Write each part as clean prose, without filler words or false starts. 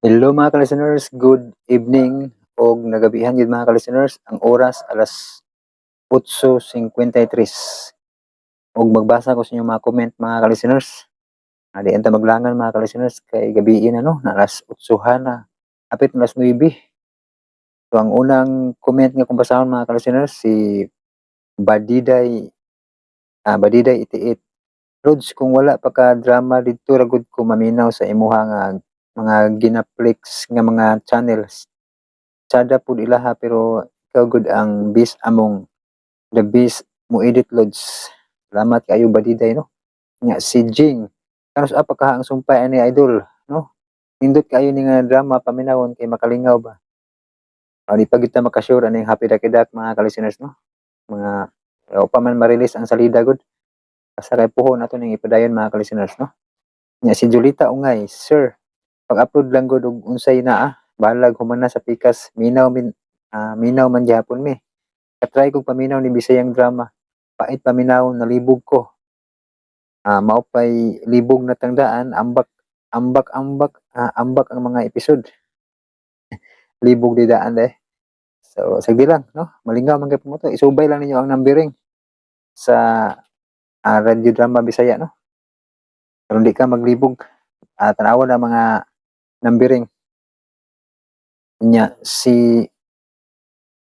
Hello, mga ka-listeners, good evening og nagabihan gyud, mga ka-listeners. Ang oras alas 8:53. Og magbasa ko sa inyong mga comment, mga ka-listeners. Di ta maglangan, mga ka-listeners, kay gabii na, no, na alas 8 na. Hapit na alas 9. So ang unang comment nga kong basahon, mga ka-listeners, si Badiday 88. "Lods, kung wala pa ka drama didto ra gud ko maminaw sa imuha nga mga ginaflex nga mga channels. Tsada pud ilaha pero ikaw gud ang best among the best mo edit, Lods. Salamat kaayo, Badiday, no." Nga si Jing, "Kanus-a pa kaha ang sumpay ani, idol, no? Nindot kaayo ni nga drama, paminawon kay makalingaw ba." Di pa gyud ta makasure aning Happy Dakidak, mga ka-listeners, no. Mga o pa man ma-release ang salida gud. Basta kay puhon ato ning ipadayon, mga ka-listeners, no. Nya si Julita Ungay, "Sir, pag-upload lang gud og unsay naa, bahalag human na sa pikas, minaw man gihapon mi. Katry kog paminaw ni Bisayang drama. Pait paminaw, nalibog ko. Mao pay libog na tangdaan, ambak ambak ambak ambak ang mga episode." Libog di daan de. So sagdi lang, no. Malingaw man kay mo to. Isubay lang ninyo ang numbering sa radio drama Bisaya, no. Aron di ka maglibog. Tanawan ang mga numbering. Nya si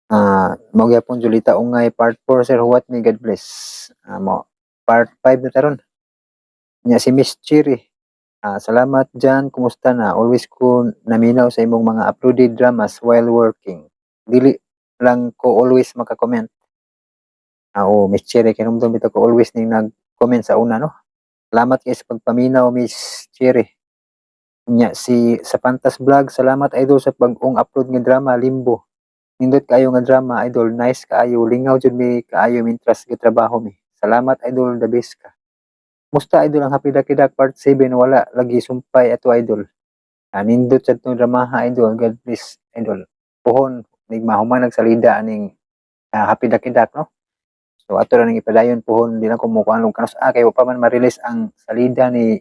mao gyapon Julita Ungay, "Part 4, sir, huwat mi, God bless." Mo part 5 na taron. Nya si Miss Cherry, "Salamat dyan, kumusta na? Always ko naminaw sa imong mga uploaded dramas while working. Dili lang ko always maka-comment." Oh, Miss Cherry, kinumdum bitaw ko always ning nag-comment sa una, no. Salamat kay sa pagpaminaw, Miss Cherry. Nya si sa Pantas Vlog, "Salamat, idol, sa bag-ong upload nga drama Limbo. Nindot kaayo nga drama, idol, nice kaayo, lingaw jud mi kaayo mintras gatrabaho mi. Salamat, idol, the best ka. Musta, idol, ang Happy Dakidak part 7? Wala lagi sumpay ato, idol." Nindot sad tong dramaha, idol, God bless, idol. Puhon nig mahuman nagsalida aning Happy Dakidak, no. So ato ra ning ipadayon puhon, di lang ko mukuan og kanus-a kay wa pa man ma-release ang salida ni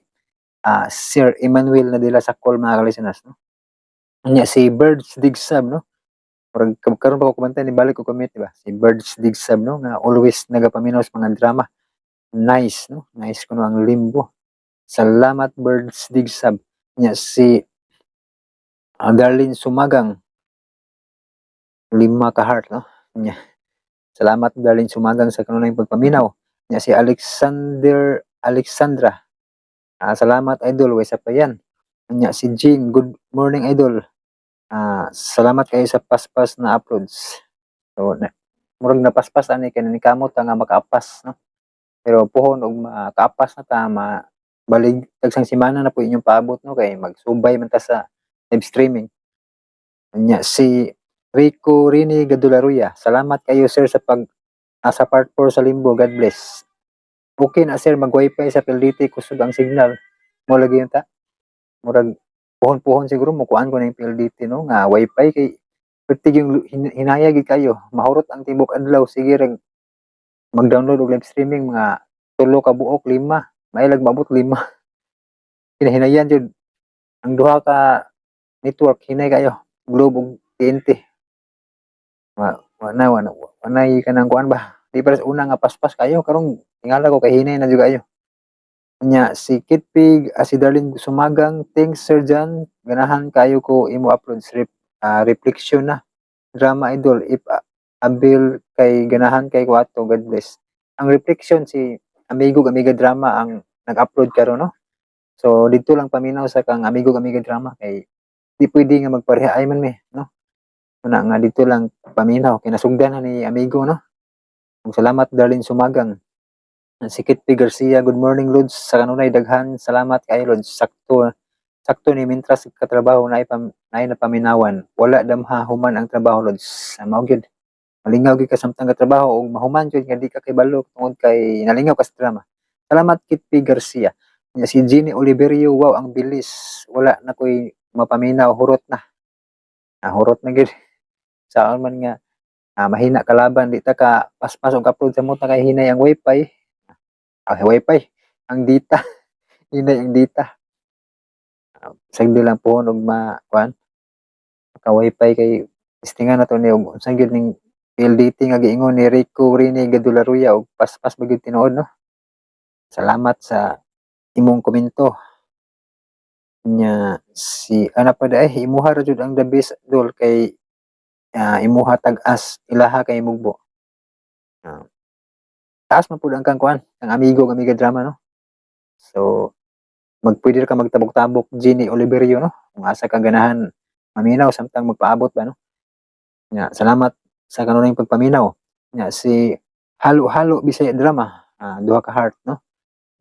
Sir Emmanuel na dila sa call, mga ka-listeners, no. Nya si Birds Digsab, no. Murag karon pa ko kumanta ni balik ko comment, di ba? Si Birds Digsab, no, nga always nagapaminaw sa mga drama. Nice, no? Nice kuno ang Limbo. Salamat, Birds Digsab. Nya si Darlene Sumagang, lima ka heart, no. Nya salamat, Darlene Sumagang, sa kanunay pagpaminaw. Nya si Alexander Alexandra, "Salamat, idol, way pa yan." Nya si Jing, "Good morning, idol. Salamat kayo sa paspas na uploads." So na, murag napaspas ani kay nikamot ta nga makaapas, no. Pero puhon og makaapas na ta, ma balig tagsang semana na po inyong paabot, no, kay magsubay man ta sa live streaming. Nya si Rico Rini Gadularuya, "Salamat kayo, sir, sa pag sa part 4 sa Limbo, God bless. Okay na, sir, mag wifi sa PLDT, kusog ang signal." Mo lagi yun ta. Murag puhon-puhon siguro mo kuan ko na yung PLDT, no, nga wifi kay pertig yung hinaya gid kayo. Mahurot ang tibok adlaw, sige rag mag-download og live streaming mga tulo ka buok, lima. Mailag maabot lima. Hinahinayan jud ang duha ka network, hinay kayo. Globe ug TNT. Wa na wa na wa nay kanang kuan ba. Di pa sa una nga paspas kayo, karong tingala ko kay hinay na jud kayo. Nya si Kitpig, si Darlene Sumagang, "Thanks, Sir John, ganahan kayo ko imo uploads, reflection na drama, idol, if abil kay ganahan kay ko ato, God bless." Ang reflection, si Amigo Amiga Drama ang nag-upload karon, no. So dito lang paminaw sa kang Amigo Amiga Drama kay di pwede nga magpareha ay man mi, no. Una nga dito lang paminaw kay nasugdan na ni Amigo, no. Ug salamat, Darlene Sumagang. Si Kit P. Garcia, "Good morning, Lods, sa kanunay daghan salamat kaayo, Lods, sakto sakto ni mintras katrabaho naay napaminawan. Wala damha human ang trabaho, Lods." Mao gyud. Malingaw gyud ka samtang katrabaho ug mahuman gyud nga di ka kibalo tungod kay nalingaw ka sa drama. Salamat, Kit P. Garcia. Nya si Jenny Oliverio, "Wow, ang bilis. Wala na ko'y mapaminaw, hurot na." Hurot na gyud. Saon man nga mahina kalaban, di ta ka paspas og upload sa mota kay hinay ang wifi. Wifi, ang data. Hinay ang data. Sagdi lang pohon og ma kuan, maka wifi kay testingan nato ni og unsa gyud ning PLDT nga giingon ni Rico Rene Gadularuya og paspas ba gyud tinuod, no? Salamat sa imong komento. Nya si ana pa diay, imuha ra jud ang the best, dol, kay imuha tag-as, ilaha kay mugbo. Taas man pud ang kang kuan, ang amigo ug amiga drama, no? So magpwede ra ka magtabok-tabok, Jenny Oliverio, no? Kung asa ka ganahan maminaw samtang magpaabot ba, no? Nya salamat sa kanunayng pagpaminaw. Nya si Halo-Halo Bisaya Drama, duha ka heart, no?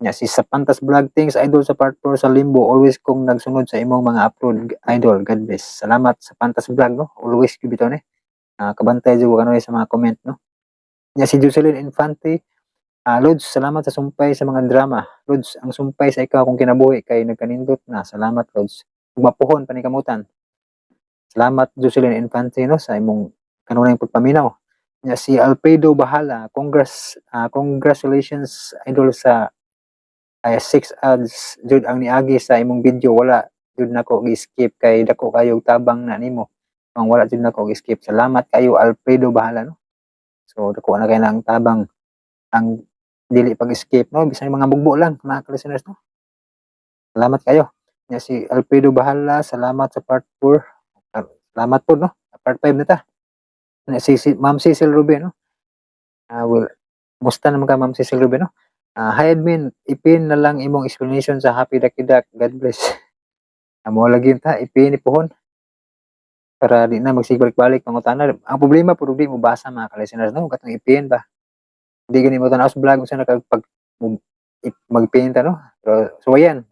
Nya si Sapantas Vlog, thanks idol sa part 4 sa Limbo. Always kong nagsunod sa imong mga upload, idol. God bless. Salamat sa Pantas Vlog, no? Always gyud bitaw ni. Kabantay jud ko kanunay sa mga comment, no? Nya si Jocelyn Infante, Lods, salamat sa sumpay sa mga drama. Lods, ang sumpay sa ikaw kung kinabuhi kay nagkanindot na. Salamat, Lods. Ug mapuhon panikamutan. Salamat, Jocelyn Infante, no, sa imong kanunayng pagpaminaw. Nya si Alfredo Bahala, congratulations idol sa ay six ads jud ang niagi sa imong video, wala jud nako gi-skip kay dako kayo tabang na nimo. Ang wala jud nako gi-skip. Salamat kayo, Alfredo Bahala, no. So dako na kay na ang tabang ang dili pag-skip, no, bisan mga bugbo lang, mga listeners, no. Salamat kayo. Nya si Alfredo Bahala, salamat sa part 4. Salamat po, no. Part 5 na ta. Nya si Ma'am Cecil Ruben, no. Well, musta naman ka, Ma'am Cecil Ruben, no? Hi admin, ipin na lang imong explanation sa Happy Dakidak. God bless. Amo lagi ta ipin ni pohon para di na magsigbalik-balik pangutana. Ang problema pud di mo basa, mga ka-listeners, no, katong ipin ba. Di gani mo tan-aw sa vlog unsa na kag pag magpin ta, no. Pero so ayan.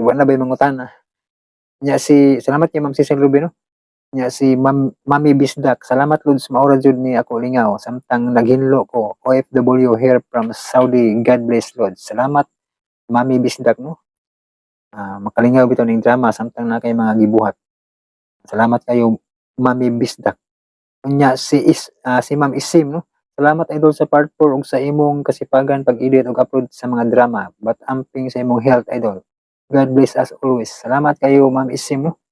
Wa na bay mangutana. Nya si salamat kay Ma'am Cecil Ruben, no. Nya si Ma'am Mami Bisdak, salamat Lods, maura jud ni ako lingaw samtang naghinlo ko, OFW here from Saudi. God bless, Lods. Salamat, Mami Bisdak, no. Makalingaw bitaw ning drama samtang na kay mga gibuhat. Salamat kayo, Mami Bisdak. Unya si Ma'am Isim, no. Salamat idol sa part 4 ug sa imong kasipagan pag-edit ug upload sa mga drama. But amping sa imong health, idol. God bless us always. Salamat kayo, Ma'am Isim, no.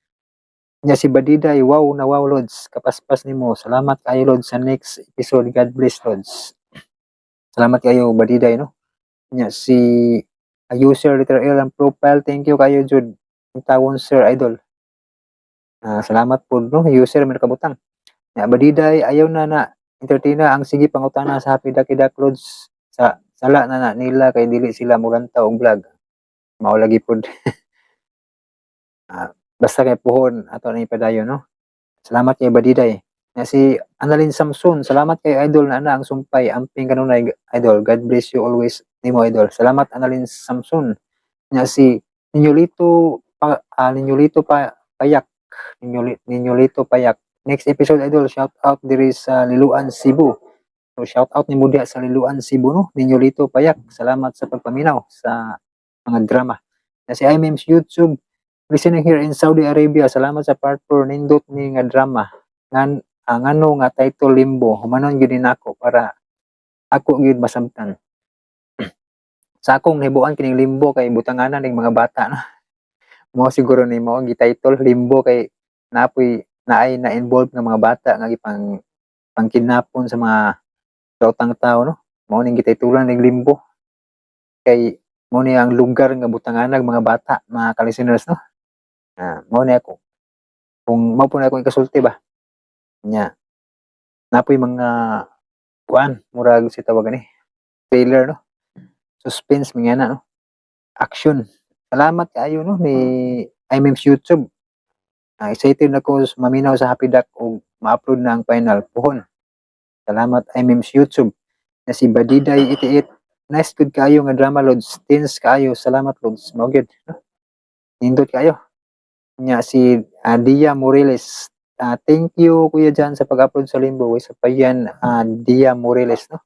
Nya si Badiday, wow na wow, Lods, kapaspas nimo. Salamat kayo, Lods, sa next episode. God bless, Lods. Salamat kayo, Badiday, no. Nya si user letter L ang profile, thank you kayo jud. Tawon sir idol. Salamat po, no, user may nakabutang. Nya Badiday, ayaw na na entertainer ang sige pangutana sa Happy Dakidak, Lods, sa sala na na nila kay dili sila mulantaw og vlog. Mao lagi pud. Basta kay puhon ato na ipadayon, no. Salamat kay Badiday. Nya si Annalyn Samson, salamat kay idol na ana ang sumpay, amping kanunay idol. God bless you always nimo, idol. Salamat, Annalyn Samson. Nya si Ninyolito pa Payak, Ninyolito Payak. Next episode idol, shout out diri sa Liloan, Cebu. So shout out nimo diha sa Liloan, Cebu, no. Ninyolito Payak. Salamat sa pagpaminaw sa mga drama. Nya si iMems YouTube, listening here in Saudi Arabia. Salamat sa part 4, nindot ni nga drama. Ngan ang ano nga title Limbo, humanon gyud ni nako para ako gyud masamtan. Sa akong nahibuan kining Limbo kay butanganan ning mga bata, no. Mao siguro ni mao gi-title Limbo kay napoy naay na involved nga mga bata nga gipang pangkidnapon sa mga daotang tao, no. Mao ning gititulan ning Limbo. Kay mao ni ang lugar nga butanganag mga bata, mga ka-listeners, no. Mao ni ako. Kung mao po na akong ikasulti ba. Nya. Napoy mga kuan, murag si tawag ani, trailer, no. Suspense mga na, no. Action. Salamat kaayo, no, ni iMems YouTube. Excited na ko maminaw sa Happy Duck ug ma-upload na ang final puhon. Salamat, iMems YouTube. Na si Badiday 88, nice good kaayo nga drama, Lods. Tense kaayo. Salamat, Lods. Mao gyud, no. Nindot kaayo. Nya si Dia Moreles. Thank you, Kuya Jan, sa pag-upload sa Limbo. Sa payan, Dia Moreles, no.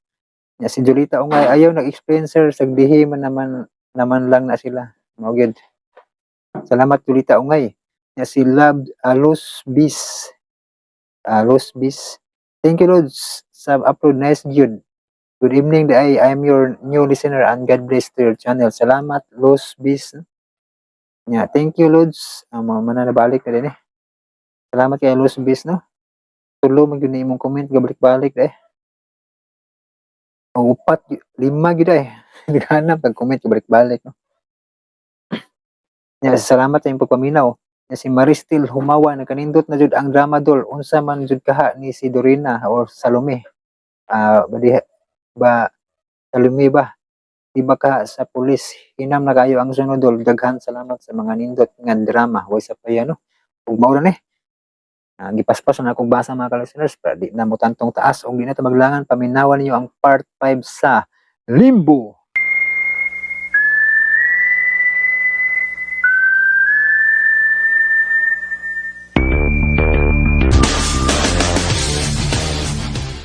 Nya si Julita Ungay, ayaw nag-explain sir, sagdihi man naman naman lang na sila. Mao gyud. Salamat, Julita Ungay. Nya si Love Los Bis. Los Bis. Thank you, Lods, sa upload, nice gyud. Good evening diay. I'm your new listener and God bless to your channel. Salamat, Los Bis. Nya, thank you Lods. Ang mga mananabalik na din eh. Salamat kay Lods Bis, no? Tulo man gyud ni imong comment gabalik-balik eh. O upat, lima gyud eh. Naghanap pag comment gabalik-balik, no? Nya, salamat sa imong pagpaminaw. Nya, si Maristil Humawa, nagkanindot na jud ang drama dol. Unsa man jud kaha ni si Dorina or Salome? Ah, ba, ba Salome ba? Di ba ka sa pulis? Hinam na kayo ang sunod dol. Daghan salamat sa mga nindot nga drama. Way sa pa no? Ug mao na ni. Gipaspas na akong basa, mga ka-listeners, para di na mo tantong taas ug di na ta maglangan, paminawan ninyo ang part 5 sa Limbo.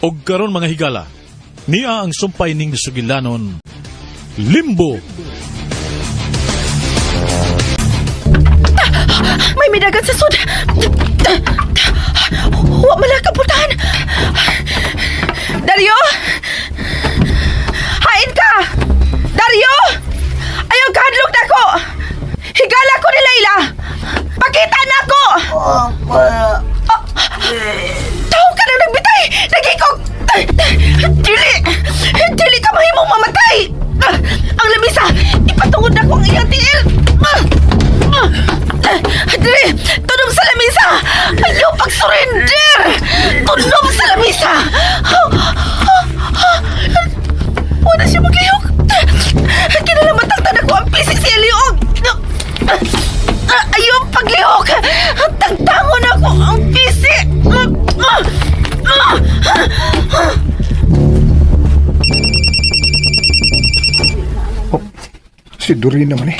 Og karon, mga higala, niya ang sumpay ning sugilanon, Limbo. May midagan sa sud. Wa man kaputan. Dario! Hain ka! Dario! Ayaw kahadlok na ko! Higala ko ni Layla! Pakita na ako! Tao ka na nagbitay! Nagikog! Dili! Dili ka mahimong mamatay! Ang lamisa! Ipatungod na ko ang iyang tiil! Dili! Tunom sa lamisa! Ayaw pag-surrender! Tunom sa lamisa! Wala siya maglihok! Kinalamatang ko ang pisik si Eliog! Ayaw paglihok! Tangtangon ako ang pisi! Si Doreen naman eh.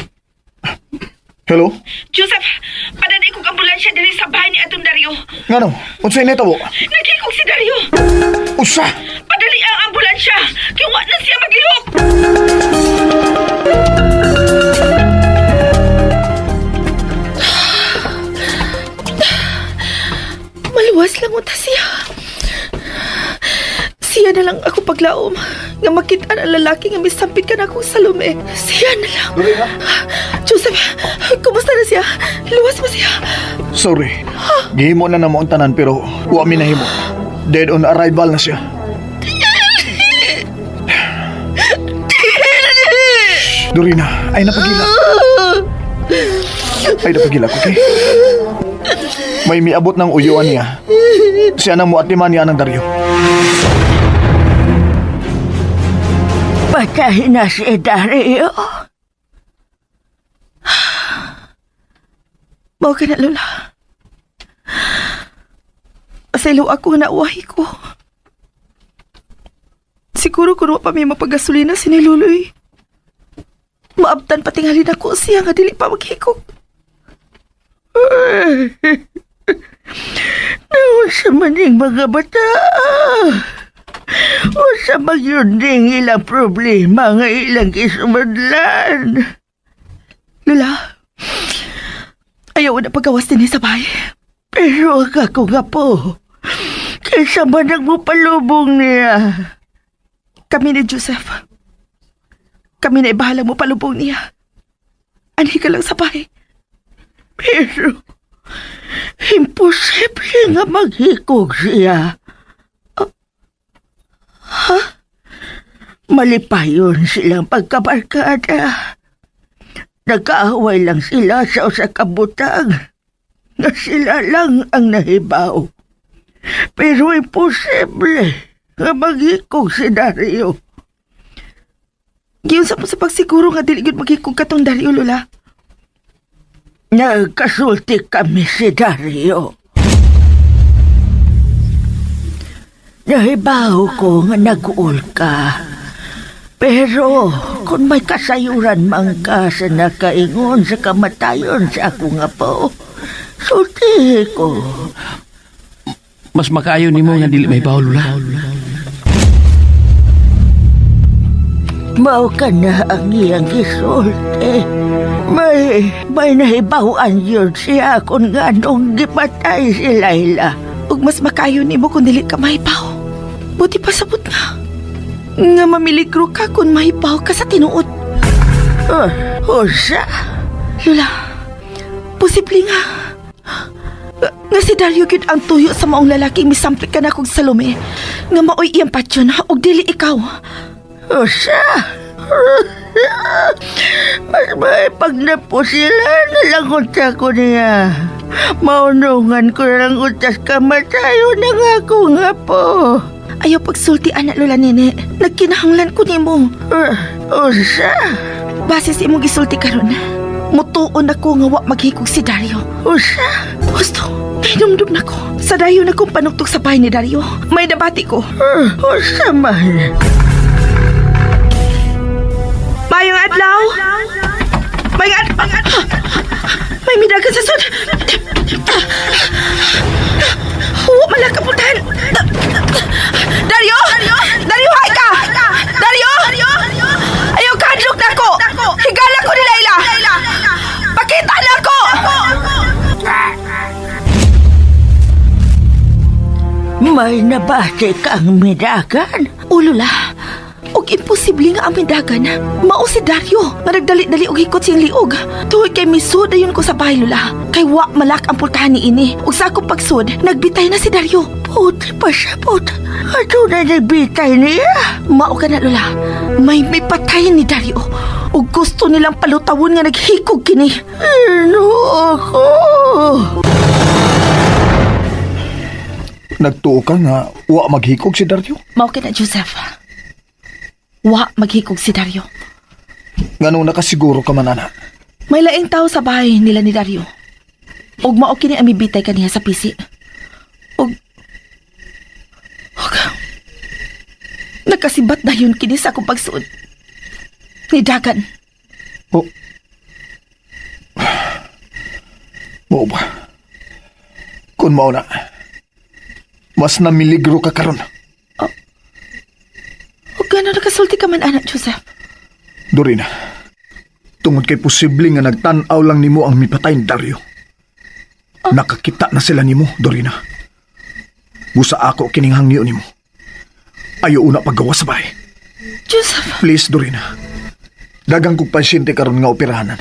Hello? Joseph, padanay kong ambulansya diri sa bahay ni Atong Dario. Ngano? Unsay nitabo? Naghikog si Dario. Usa! Padali ang ambulansya. Kay wa na siya maglihok. Maluwas lang unta siya. Siya na lang ako paglaom. Nga makita ang lalaki nga misampit ka na akong Salome. Siya na lang. Doreen, ha? Joseph, kumusta na siya? Luwas ba siya? Sorry. Gihimo na namo ang tanan pero wa mi nahimo. Dead on arrival na siya. Dorina, ay napagila. Ay napagila, okay? May miabot ng uyuan niya. Siya nang muatiman niya ng Dario. Patay na si Dario. Mao ka na, Lola. Pasaylo ako nga nauwahi ko. Siguro kung wa pa may mapagasolina si ni Luloy. Maabtan patinghalin ako siya nga dili pa maghikog. Nausa man ning mga bata. Usa magyud ning ilang problema nga ilang isumadlan. Lola, ayaw na pagawas din sa bahay. Pero ang ako nga po, kaysa man nagmupalubong niya. Kami ni Joseph. Kami na ibahala mo palubong niya. Anhi ka lang sa bahay. Pero, imposible nga maghikog siya. Ha? Malipayon silang pagkabarkada. Nagkaaway lang sila sa usa ka butang na sila lang ang nahibaw. Pero imposible nga maghikog si Dario. Giyon sa po sa pagsiguro nga dili gyud maghikog katong Dario, Lola. Nagkasulti kami si Dario. Nahibaw ko nga nag-uol ka. Pero kung may kasayuran man ka sa nakaingon sa kamatayon sa ako nga po, sultihi ko. Mas makaayo nimo nga dili may Lola. Mao ka na ang iyang gisulti. May nahibawan yun siya kung ganong gipatay si Laila. Ug mas makayo nimo kung dili ka mahibaw. Buti pa sabot nga. Nga mamiligro ka kung mahibaw ka sa tinuod. Usa. Lola, Posible nga. Nga si Dario gyud ang tuyo sa maong lalaking misampit ka na kog Salome. Nga maoy iyang patyon ug dili ikaw. Usa! Mas may pag napusila na lang unta ko niya. Maunungan ko na lang untas kamatayo na nga ako nga po. Ayaw pagsulti anak Lola Nene. Nagkinahanglan ko nimo. Usa! Base sa imong gisulti karon, mutuon ako nga wa maghikog si Dario. Usa! Husto, nahinumdum na ko. Sa dayon akong panuktok sa bahay ni Dario. May nabati ko. Usa man! Mayong adlaw! Mayong adlaw! May midagan sa sud! Huwag man lang kapuntahan! Dario! Dario, hay ka! Dario! Ayaw kadlok na ko! Higala ko ni Laila! Pakita na ko! May nabati kang midagan? Ulula, og imposible nga ang mindagan. Mao si Dario nga nagdali-dali og hikot siyang liog. Tuod kay misud dayon ko sa bahay lula. Kay wa malak ang pultahan ni ini. Ug sa akong pagsud, nagbitay na si Dario. Puti pa sabot. Ato na nagbitay niya. Mao ka na lula. May patay ni Dario. Ug gusto nilang palutawon nga naghikog kini. Ginoo ko. Nagtuo ka nga wa maghikog si Dario. Mao ka na Joseph. Wa maghikog si Dario. Nganong nakasiguro ka man ana. May laing tao sa bahay nila ni Dario. Ug mao kini ang mibitay kaniya sa pisi. Ug nakasibat dayon kini sa akong pagsuod. Ni Dagan. Oh. Mao ba? Kun mao na. Mas namiligro ka karon. Ug gano nakasulti ka man anak Joseph. Dorina. Tungod kay posible nga nagtan-aw lang nimo ang mipatay ni Dario. Nakakita na sila nimo, Dorina. Busa ako kining hangyo nimo. Ayo una paggawa sa bahay. Joseph, Please, Dorina. Dagang kog pasyente karon nga operahanan.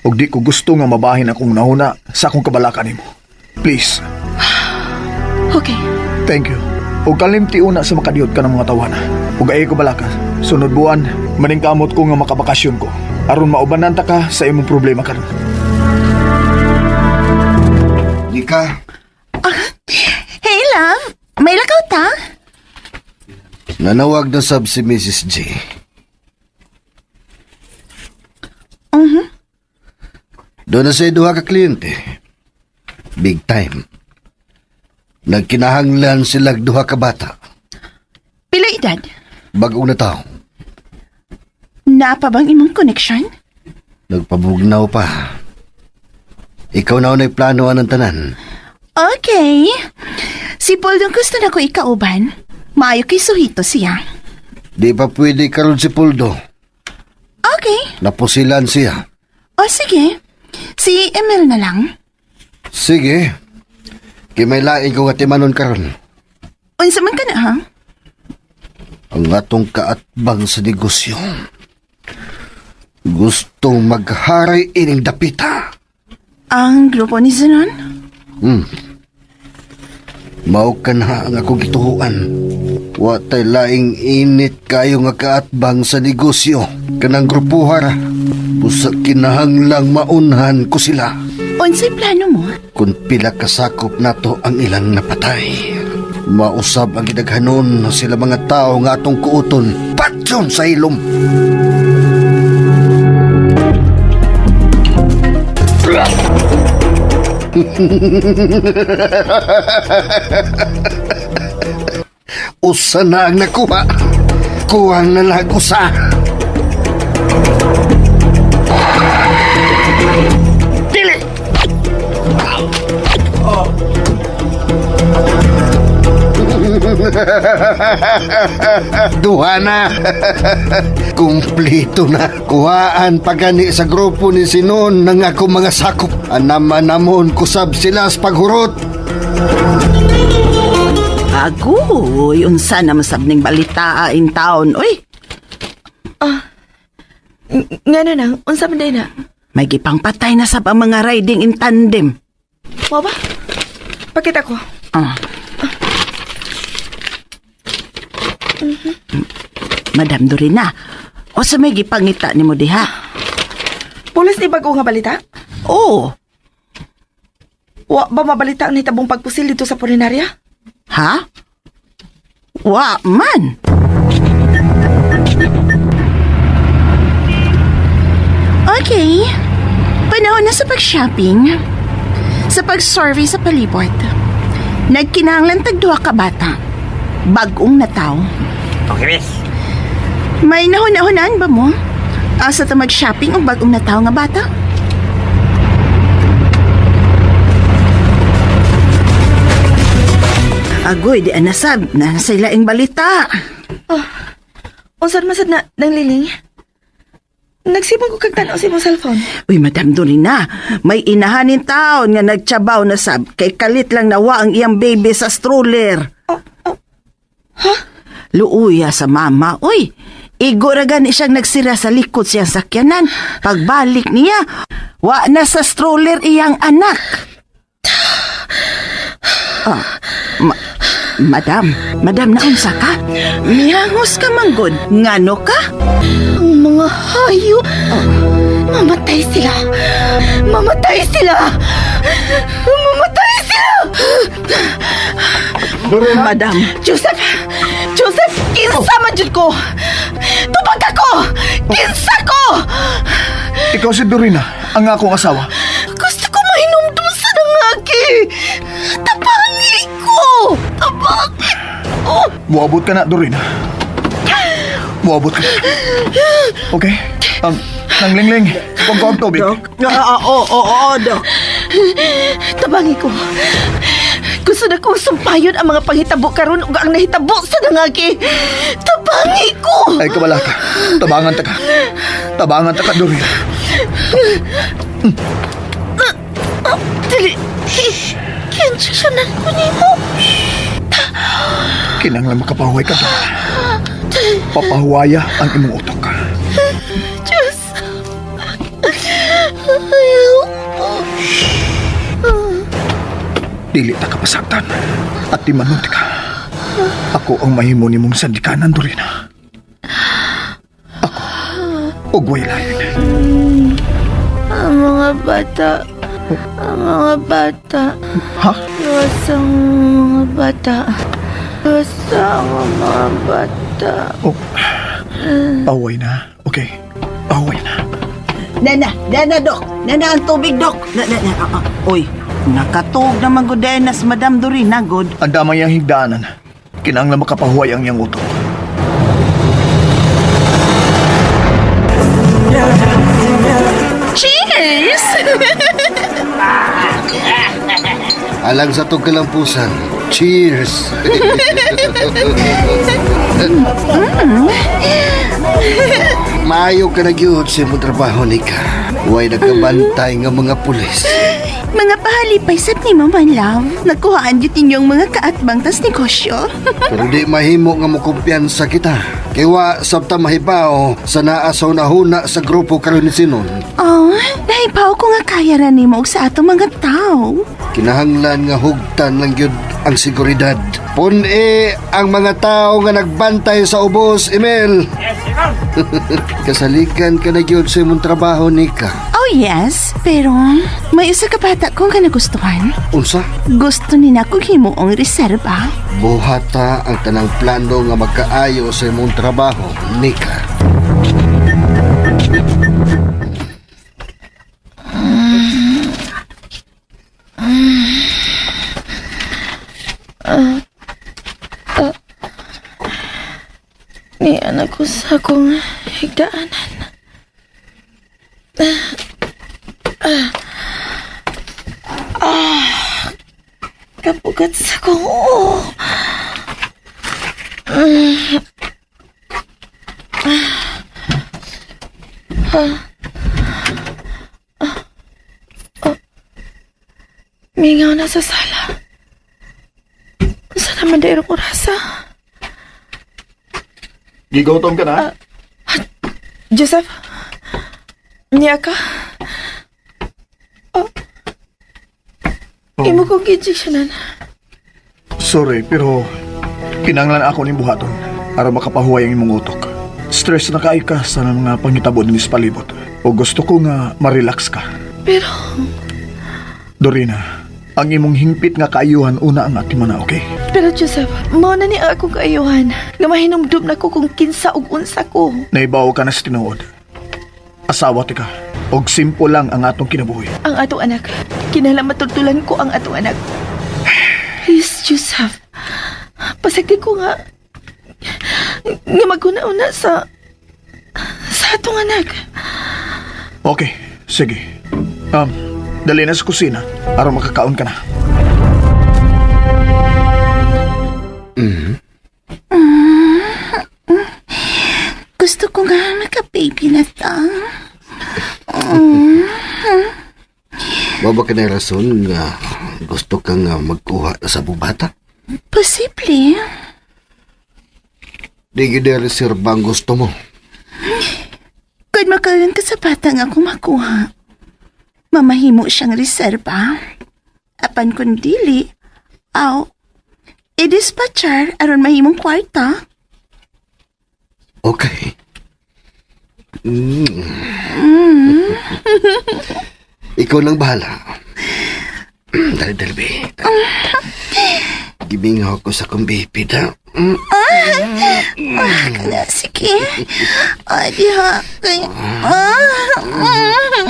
Ug di ko gusto nga mabahin akong nahuna sa akong kabalaka nimo. Please. Okay. Thank you. Ug kalimti una sa makadiyot ka ng mga tawana. Ug ay ko balaka. Sunod buwan, maningkamot ko nga makabakasyon ko. Aron maubanan ta ka sa imong problema karon. Nika, Hey, love. May lakaw ta? nanawag na sab si Mrs. J. Doon na sa duha ka kliyente. Big time. Nagkinahanglan sila duha ka bata. Pila edad? Bagong na tao. Naa pa bang imong connection? Nagpabugnaw pa. Ikaw na una'y plano anang tanan. Okay. Si Paul dong gusto na ko ikauban. Maayo kay suhito siya. Di pa pwede karon si Puldo. Okay. Napusilan siya. O sige. Si Emil na lang. Sige. Kay may laing ko nga timanon karon. Unsa man ka na ha? Ang atong kaatbang sa negosyo. Gustong magharay ining dapita. Ang grupo ni Zenon? Mao ka na ang akong gituhuan. Wa tay laing init kayo nga kaatbang sa negosyo. Kanang grupuhara. Busa kinahanglang maunhan ko sila. Unsay plano mo? Kung pila kasakop nato ang ilang napatay. Mausab ang gidaghanon sila mga tao nga atong kuuton. Patyon sa ilom! Usa na ang nakuha. Kuwang na lang usa. Dili! Duha na. Kumplito na. Kuhaan pagani sa grupo ni Sinon ng ako mga sakop. Anam-anamon kusab sila sa paghurot. Agoy, unsa na masab ning balita in town. Uy, Nga na nang, unsa man day na? May gipangpatay na sab ang mga riding in tandem. Mao ba? Pakita ko. Ah. Madam Dorina, o sa may gipangita nimo diha? Pulos ni bago nga balita? Oo. Wa ba mabalita ang nahitabong pagpusil dito sa pulinarya? Ha? Wa man. Okay. Panahon na sa pag-shopping. Sa pag-survey sa palibot. Nagkinahanglan tag duha ka bata. Bagong nataw. Okay, miss. May nahuna-hunaan ba mo? Asa ta mag-shopping og bagong nataw nga bata? Agoy, di anasab na sa ilaing balita. Unsan man sad na nang liling? Nagsibang ko kag tan-aw sa imong cellphone. Uy, Madam Dorina, may inahanin taon nga nagtsabaw na sab kay kalit lang nawa ang iyang baby sa stroller. Ha? Luuya sa mama, uy. Igo ra gani siyang nagsira sa likod siyang sakyanan. Pagbalik niya, wa na sa stroller iyang anak. Ah, madam, madam, naunsa ka? Mihangos ka manggod. Ngano ka? Ang mga hayop. Mamatay sila. Mamatay sila. Mamatay sila. Madam, Joseph! Joseph, kinsa man jud ko? Tubag ako! Kinsa ko! Ikaw si Dorina, ang akong asawa. Gusto ko mahinumdum sa nangaki. Tabangi ko! Tabangi ko! Muabot ka na, Dorina. Muabot ka na. Okay? Nang lingling, kung ko ang tubig. Dok. Oo, oo, oo, Dok. Tabangi ko. Gusto na kong sumpayon ang mga panghitabo karon ug ang nahitabo sa nangaki. Tabangi ko! Ay, kabala ka. Tabangan ta ka. Tabangan ta ka, Dorina. Dili, kinsa ko nimo. Kinanglan makapahuway ka, Dorina. Papahuwaya ang imong utok. Diyos. Ayaw. Dili ta ka pasaktan. At di manunti ka. Ako ang mahimo nimong sandikanan, Dorina. Ako. Ug way lain. Ang mga bata. Ang mga bata. Ha? Luwas ang mga bata. Luwas ang mga bata. Oh. Pahuway na. Okay. Pahuway na. Nana, nana, Dok. Nana ang tubig, Dok. Na, na, na, ah, ah. Uy, nakatuog naman gud nas Madam Dorina, god. Ang damay ang higdaanan. Kinanglan makapahuway ang iyang utok. Cheers! Alang sa tong kalampusan. Cheers! Maayo ka na gyud sa imong trabaho nika. Way nagkabantay nga mga pulis. Mga pahalipay sab ni Mama Love. Nagkuhaan gyud ninyong mga kaatbang tas negosyo. Pero di mahimo nga mokumpiyansa kita. Kay wa sabta mahibaw sa naa sa hunahuna sa grupo karon ni Sinon. Oh, nahibaw ko nga kaya ra nimo og sa atong mga tao. Kinahanglan nga hugtan lang gyud ang seguridad. Pun-e ang mga tao nga nagbantay sa ubos, Emil. Kasalikan ka na gyud sa imong trabaho nika. Oh yes, pero may usa ka bata kong kanagustuhan. Unsa? Gusto ni nako himuong reserba. Buhata ang tanang plano nga magkaayo sa imong trabaho, Nika. Ni anak ko sa akong higdaanan. Kapugat sa akong oo. Mingaw na sa sala. Saan naman dahil orasa? Gigutom ka na? Joseph, niya ka? Imo kong gi-injectionan. Sorry, pero kinanglan ako ning buhaton aron makapahuway ang imong utok. Stress na kaayo ka sa mga pangitabo dinhi sa palibot. O gusto ko nga ma-relax ka. Pero, Dorina, ang imong hingpit nga kaayuhan una ang atiman na, okay? Pero Joseph, mao na ni ang akong kaayuhan. Nga mahinumdum na ko kung kinsa ug unsa ko. Naibaw ka na sa tinuod. Asawa ti ka. Og simple lang ang atong kinabuhi. Ang atong anak. Kinahanglan matultulan ko ang atong anak. Please, Joseph. Pasagdi ko nga nga maghuna-una sa atong anak. Okay, sige. Dali na sa kusina aron makakaon ka na. Gusto ko nga maka-baby na ta. Mao ba ka na rason nga gusto ka nga magkuha na sa bubata? Posible. Di gyud na reserba ang gusto mo. Kung makaroon ka sa bata nga akong makuha, mamahimo siyang reserba. Apan kung dili, aw, i-dispatchar aron mahimong kwarta. Okay. Ikaw nang bahala. Dali, dali, be. Gimingaw ko sa akong baby, da. Kana, sige. Ay, diha. Kay, ah.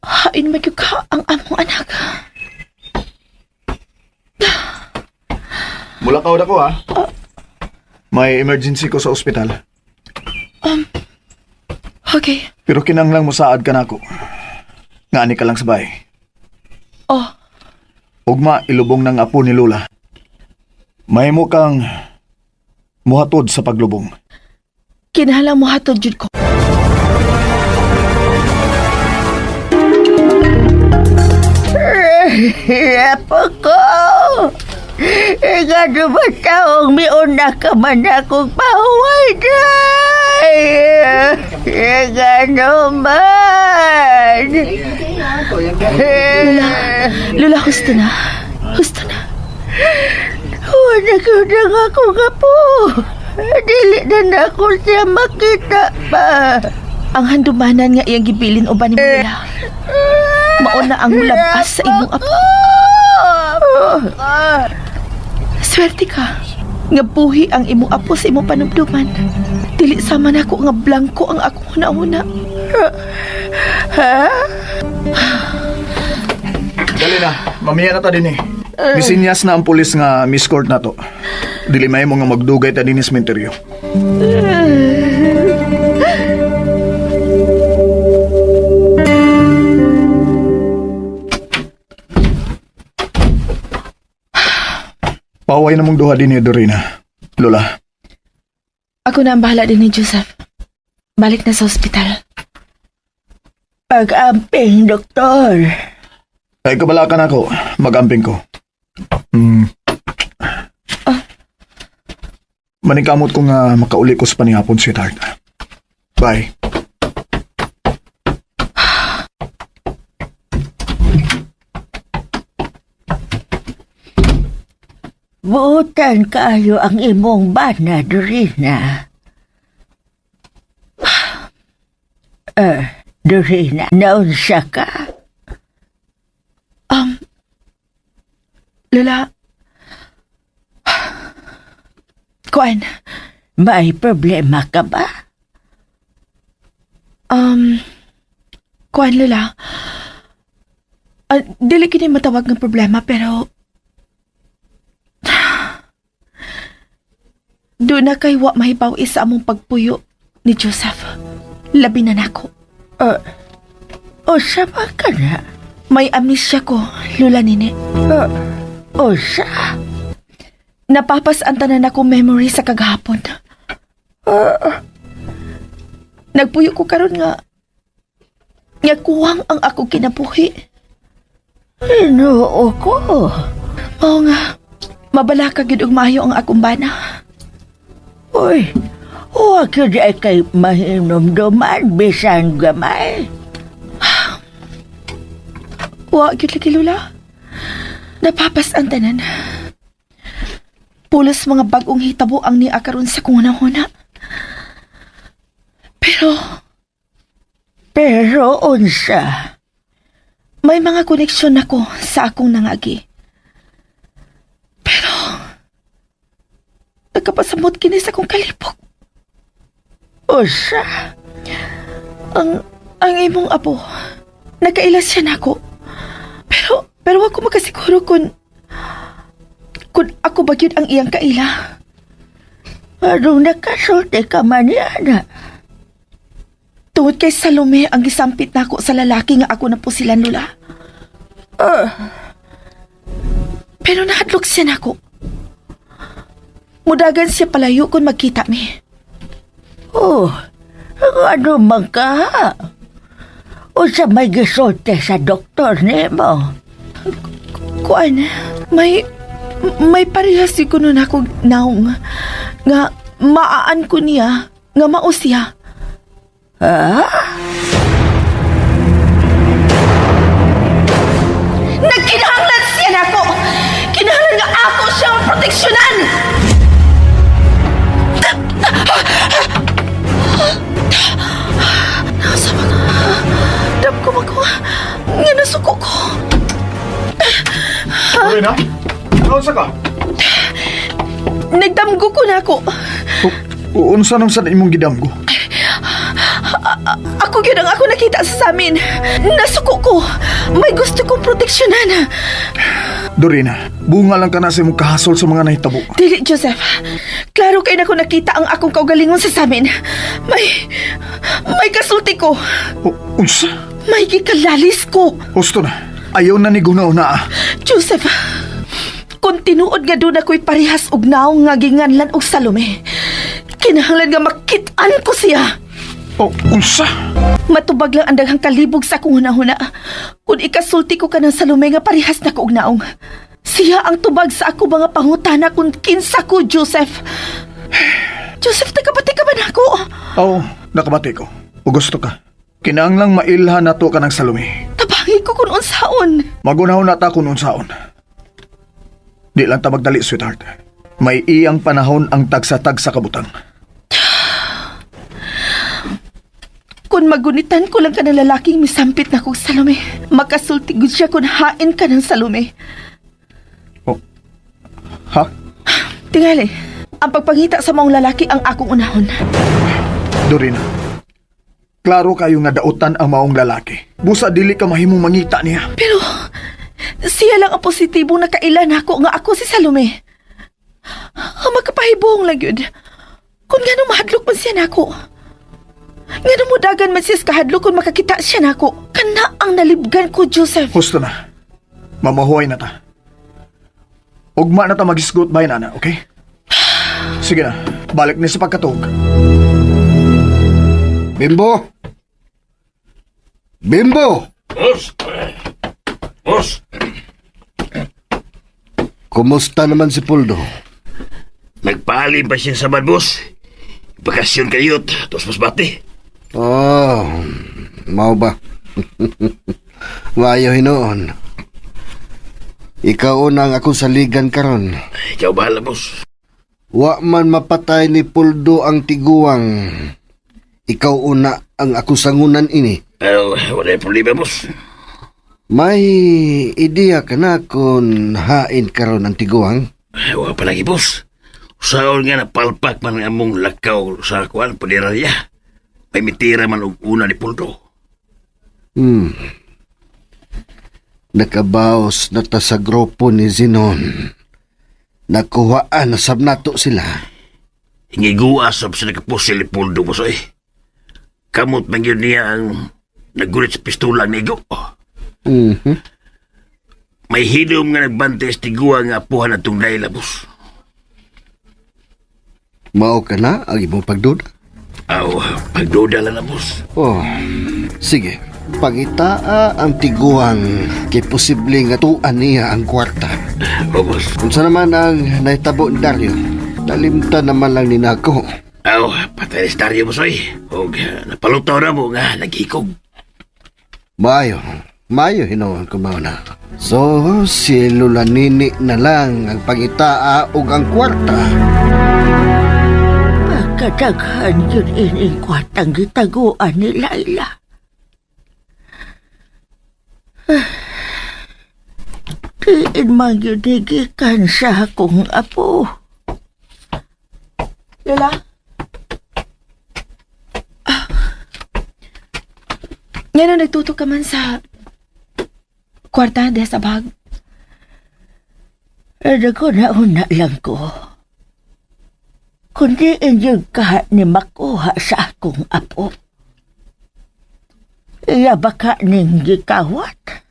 Hain magyud ka ang among anak. Mulakaw na ko ha. May emergency ko sa ospital. Okay. Pero kinanglang mosaad ka nako. Nga ani ka lang sa bahay. Oh, Ugma ilubong ng apo ni Lola. Mahimo kang muhatod sa paglubong. Kinahanglan mo hatod jud ko. Apo ko! Ikaw ba taong miuna ka man akong pahuway, day? Ikaw man! Lola, Lola, husto na. Husto na. Wala ko na nga ako nga po. Dili na na ako siya makita pa. Ang handumanan nga iyang gibilin uban ni Lola. Mauna ang mulabas sa imong apo. Swerte ka. Nga buhi ang imong apo sa imong panumduman. Dili sama nako nga blanko ang akong huna-huna. Ha? Dali na, mamiya na ta din eh. Misinyas na ang pulis nga miscourt na to. Dili mahimo nga magdugay ta din sa sementeryo. Paway na mong duha din ni Dorina. Lola, Ako na ang bahala din ni Joseph. Balik na sa ospital. Pag-amping, doktor. Ay kabalakan ako. Mag-amping ko. Maningkamot ko nga makauli ko sa panihapon, sweetheart. Bye. Buutan kaayo ang imong bana, Dorina. Eh, Dorina, naunsa ka? Lola. Kuan, May problema ka ba? Kuan, Lola. Ah, dili kini matawag nga problema pero doon na kay wa mahibaw isa among pagpuyo ni Joseph. Labi na nako. Usa ba ka na? May amnesia ko, Lola Nini. Usa? Napapas ang tanan akong memory sa kagahapon. Nagpuyo ko karon nga nga kuwang ang ako kinabuhi. Ginoo ko. Oo nga, mabalaka gyud og maayo ang akong bana. Uy, huwag yun ay kay mahinumduman bisan gamay. Wa gyud lagi, Lola. Napapas ang tanan. Pulos mga bag-ong hitabo ang niya karon sa kong hunahuna. Pero Pero unsa? May mga koneksyon ako sa akong nangagi. Pero nagkapasamot kini sa akong kalipok. Unsa? Ang imong apo, nakaila siya nako. Pero wa ko makasiguro kung ako ba gyud ang iyang kaila. Anong nakasulti ka man yan? Tungod kay Salome ang gisampit nako sa lalaki nga ako na po sila, Lola. Pero nahadlok siya nako. Mudagan siya palayo kung magkita mi. Oh, ano man ka ha? Unsa may gisulti sa doktor nimo? Kuan, may parehas si kuno nako naong nga maaan ko niya nga mao siya. Ha? Nagkinahanglan siya nako. Kinahanglan nga ako siya ang proteksyonan. Nasa mga dam ko makuha nga nasuko ko. Dorina? Naunsa ka? Nagdamgo ko nako. Unsa nang sa imong gidamgo? Ako gyud ang ako nakita sa samin. Nasuko ko. May gusto kong proteksyonan. Dorina, bunga lang ka na sa imong kahasol sa mga nahitabo. Dili, Joseph. Klaro kay nako nakita ang akong kaugalingon sa samin. May kasulti ko. O, unsa? May gikalalis ko. Husto na. Ayaw na ni Gunaw na ah. Joseph, kung tinuod nga doon ako'y parehas og naong nga ginganlan og Salome, kinahanglan nga makit-an ko siya. O, unsa? Matubag lang ang daghang kalibog sa akong hunahuna. Kung ikasulti ko ka ng Salome nga parehas na ko og naong. Siya ang tubag sa ako mga pangutana kung kinsa ko, Joseph. Joseph, nakabati ka ba nako? Oo, nakabati ko. O gusto ka. Kinahanglang mailhan na to ka ng Salome. Tabangi ko kung unsaon. Magunaw na ta kung unsaon. Di lang ta magdali, sweetheart. May iyang panahon ang tagsa-tagsa kabutang. Kung magunitan ko lang ka ng lalaking misampit na kong Salome, makasulti gud siya kung hain ka ng Salome. O, ha? Tingali, ang pagpangita sa maong lalaki ang akong unahon. Dorina, klaro kayo nga dautan ang maong lalaki. Busa dili ka mahimong mangita niya. Pero siya lang ang positibong nakailan ako nga ako si Salome. Ang makapahibong lang yun. Kung gano'ng mahadlok man siya nako. Ngano mudagan man siya sa kahadlok kung makakita siya nako. Kana ang nalibgan ko, Joseph. Husto na. Mamahuay na ta. Ugma na ta magisgot bay nana, okay? Sige na, balik ni sa pagkatug. Bimbo! Bimbo! Boss! Boss! Kumusta naman si Puldo? Nagpaalim pa siya sa bad, boss. Bakasyon kayo, tos mas bati. Oh, mao ba? Maayo hinuon. Ikaw una ang akong saligan karon. Ikaw bahala, boss. Wa man mapatay ni Puldo ang tiguang. Ikaw una ang akong sangunan ini. Pero wala yung problema, boss. May ideya ka na kung hain karon ang tiguang? Wala pa lagi, boss. Usaon nga napalpak man ang among lakaw sa kuan, punerarya. May mitira man og una ni Puldo. Nakabaos na ta sa grupo ni Zinon. Nakuhaan na sab nato sila. Hingiguan sab sa nakapusil ni Puldo, boss, eh. Kamot man yun niya ang nagulit sa pistola ni Igo. May hilom nga nagbante sa tiguan nga apuhan atong Laila, boss. Mao ka na ang imong pagduda? Aw, pagduda lang na, boss. Oh, sige. Pangitaa ang tiguang kay posible nga tuan niya ang kwarta. O, boss. Unsa naman ang nahitabo ni Dario? Nalimtan naman lang ni nako. Aw, patay ni si Dario, boss, oy. Og napalutaw na mo nga, naghikog. Maayo. Maayo hinuon ko mao na. So, si Lola Nini na lang ang pangitaa og ang kwarta. Pagkadaghan yun ining kwartang gitaguan ni Laila. Diin man yun gikan sa akong apo. Lola? Ah. Ngano nagtutok ka man sa kwarta diha sa bag? Naguna-una lang ko. Kundi inyong ka ni makuha sa akong apo. Iya baka ning gikawat.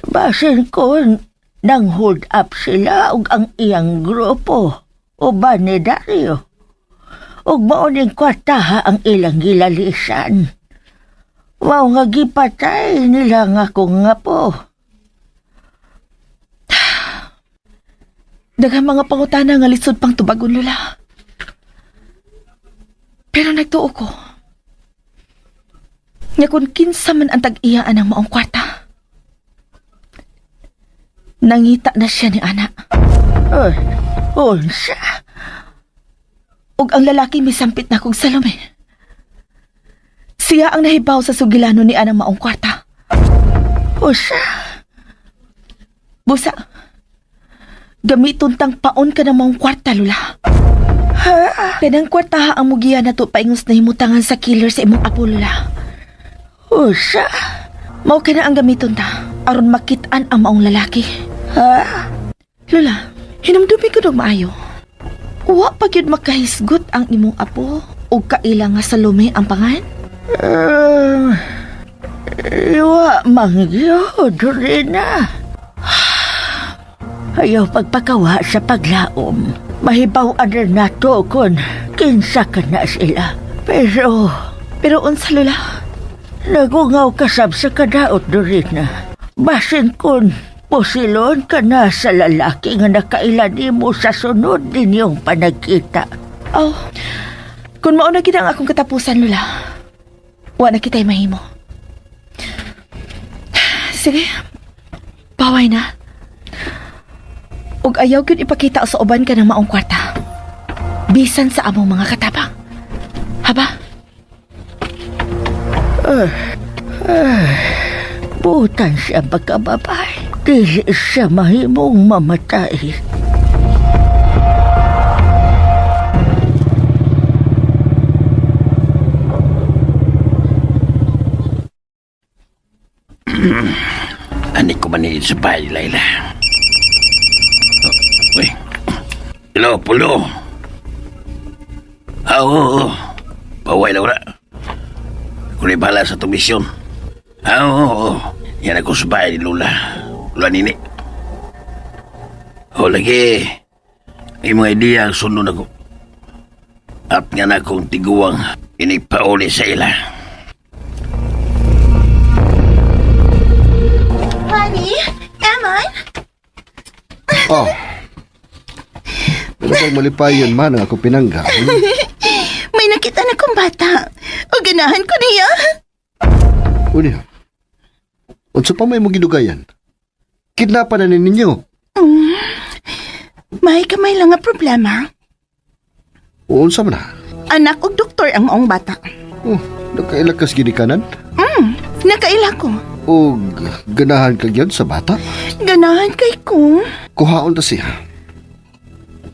Basin ko nang hold up sila ug ang iyang grupo uban ni Dario. Ug mao ning kwartaha ang ilang gilalisan. Mao nga gipatay nila nga akong apo. Daghang mga pangutana nga lisod pang tubagon, Lola. Pero nagtuo ko nga kung kinsa man ang tag-iya anang maong kwarta, nangita na siya ni ana. Ay, unsa? Ug ang lalaki misampit na kog Salome. Siya ang nahibaw sa sugilano ni anang maong kwarta. Usa? Busa, gamiton tang paon ka ng maong kwarta, Lola. Kanang kwarta ang mugiya na to paingos na himutangan sa killer sa imong apo, Lola. Usa? Mao kana ang gamiton ta aron makit-an ang maong lalaki. Ha? Lola, hinumdumi ko dog maayo. Wa pa gyud makahisgot ang imong apo og kaila nga Salome ang pangan? Iwa man gyud, Rina. Ayaw pagpakawa sa paglaom. Mahibaw-an na nato kung kinsa ka na sila. Pero, Pero unsa, Lola? Nagungaw kasab sa kadaot, Dorina. Basin kun posilon ka na sa lalaki nga nakaila nimo sa sunod ninyong panagkita. Oh, kung mao na gid ang akong katapusan, Lola, wa na kita'y mahimo. Sige, paway na. Ug ayaw gyud ipakita sa uban ka ng maong kwarta. Bisan sa among mga katabang. Haba? Butan siya pagkababay. Dili siya mahimong mamatay. Ani ko man sa bahay, Laila. Oh, uy. Hello, Pulo. Ah, oo, oo. Paway, Laura. Kung bahala sa itong misyon. Ah, oo, oo. Yan ako sa bahay ni Lola. Lola Nini. O, lagi. Imong idea ang sunod ako. At nga na akong tiguang inipauli sa ila. Honey? Eman? Oh. Pero pag malipayon man ang ako pinangga. May nakita na kong bata. O ganahan ko niya. Unya. Unsa pa may mo gidugayan? Kidnapan na ni ninyo. May kamay lang nga problema. O unsa man na? Anak og doktor ang maong bata. Oh, nakaila kas ginikanan? Nakaila ko. O ganahan ka gyud sa bata? Ganahan kay ko. Kuhaon ta siya.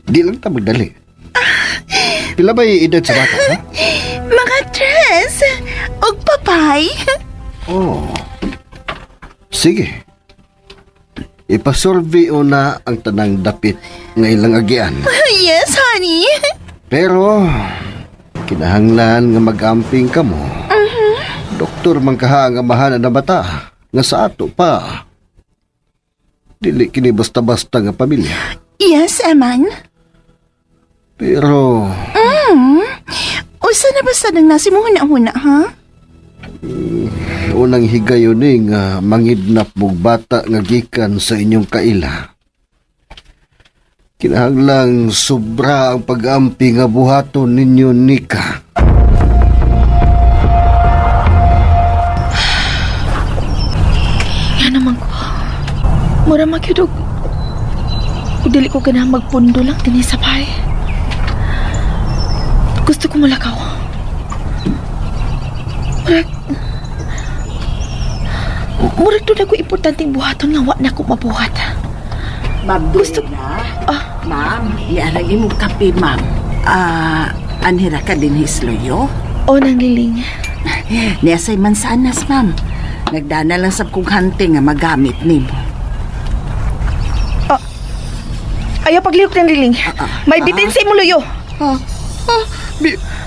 Di lang ta magdali. Pila ba edad sa bata, ha? Mga 3. Og papay. Oh. Sige. Ipasurvey una ang tanang dapit nga ilang agian. Yes, honey. Pero kinahanglan nga mag-amping ka mo. Doktor man kaha ang amahan na bata nga sa ato pa. Dili kini basta-basta nga pamilya. Yes, Eman. Pero Usa na basta nang nasimuhuna-huna, ha? Unang higayon ni nga mangidnap mog bata nga gikan sa inyong kaila. Kinahanglang sobra ang pag-ampi nga buhaton ninyo Nika. Nga naman ko. Mura magyud og dili ko ganahan magpundo lang dinhi sa bahay. Gusto ko mulakaw. Murag Murag doon ako importanteng buhaton nga wa na ko mabuhat. Ma'am Gusto- Dorina. Ah. Ma'am, niarang imong kape, ma'am. Ah, anhira ka din hisloyo? O nang liling. Niya say mansanas, ma'am. Nagdana lang sab kong hunting nga magamit nimo. Ayaw paglihok ng liling. May bitin sa imong luyo. Ah, ah,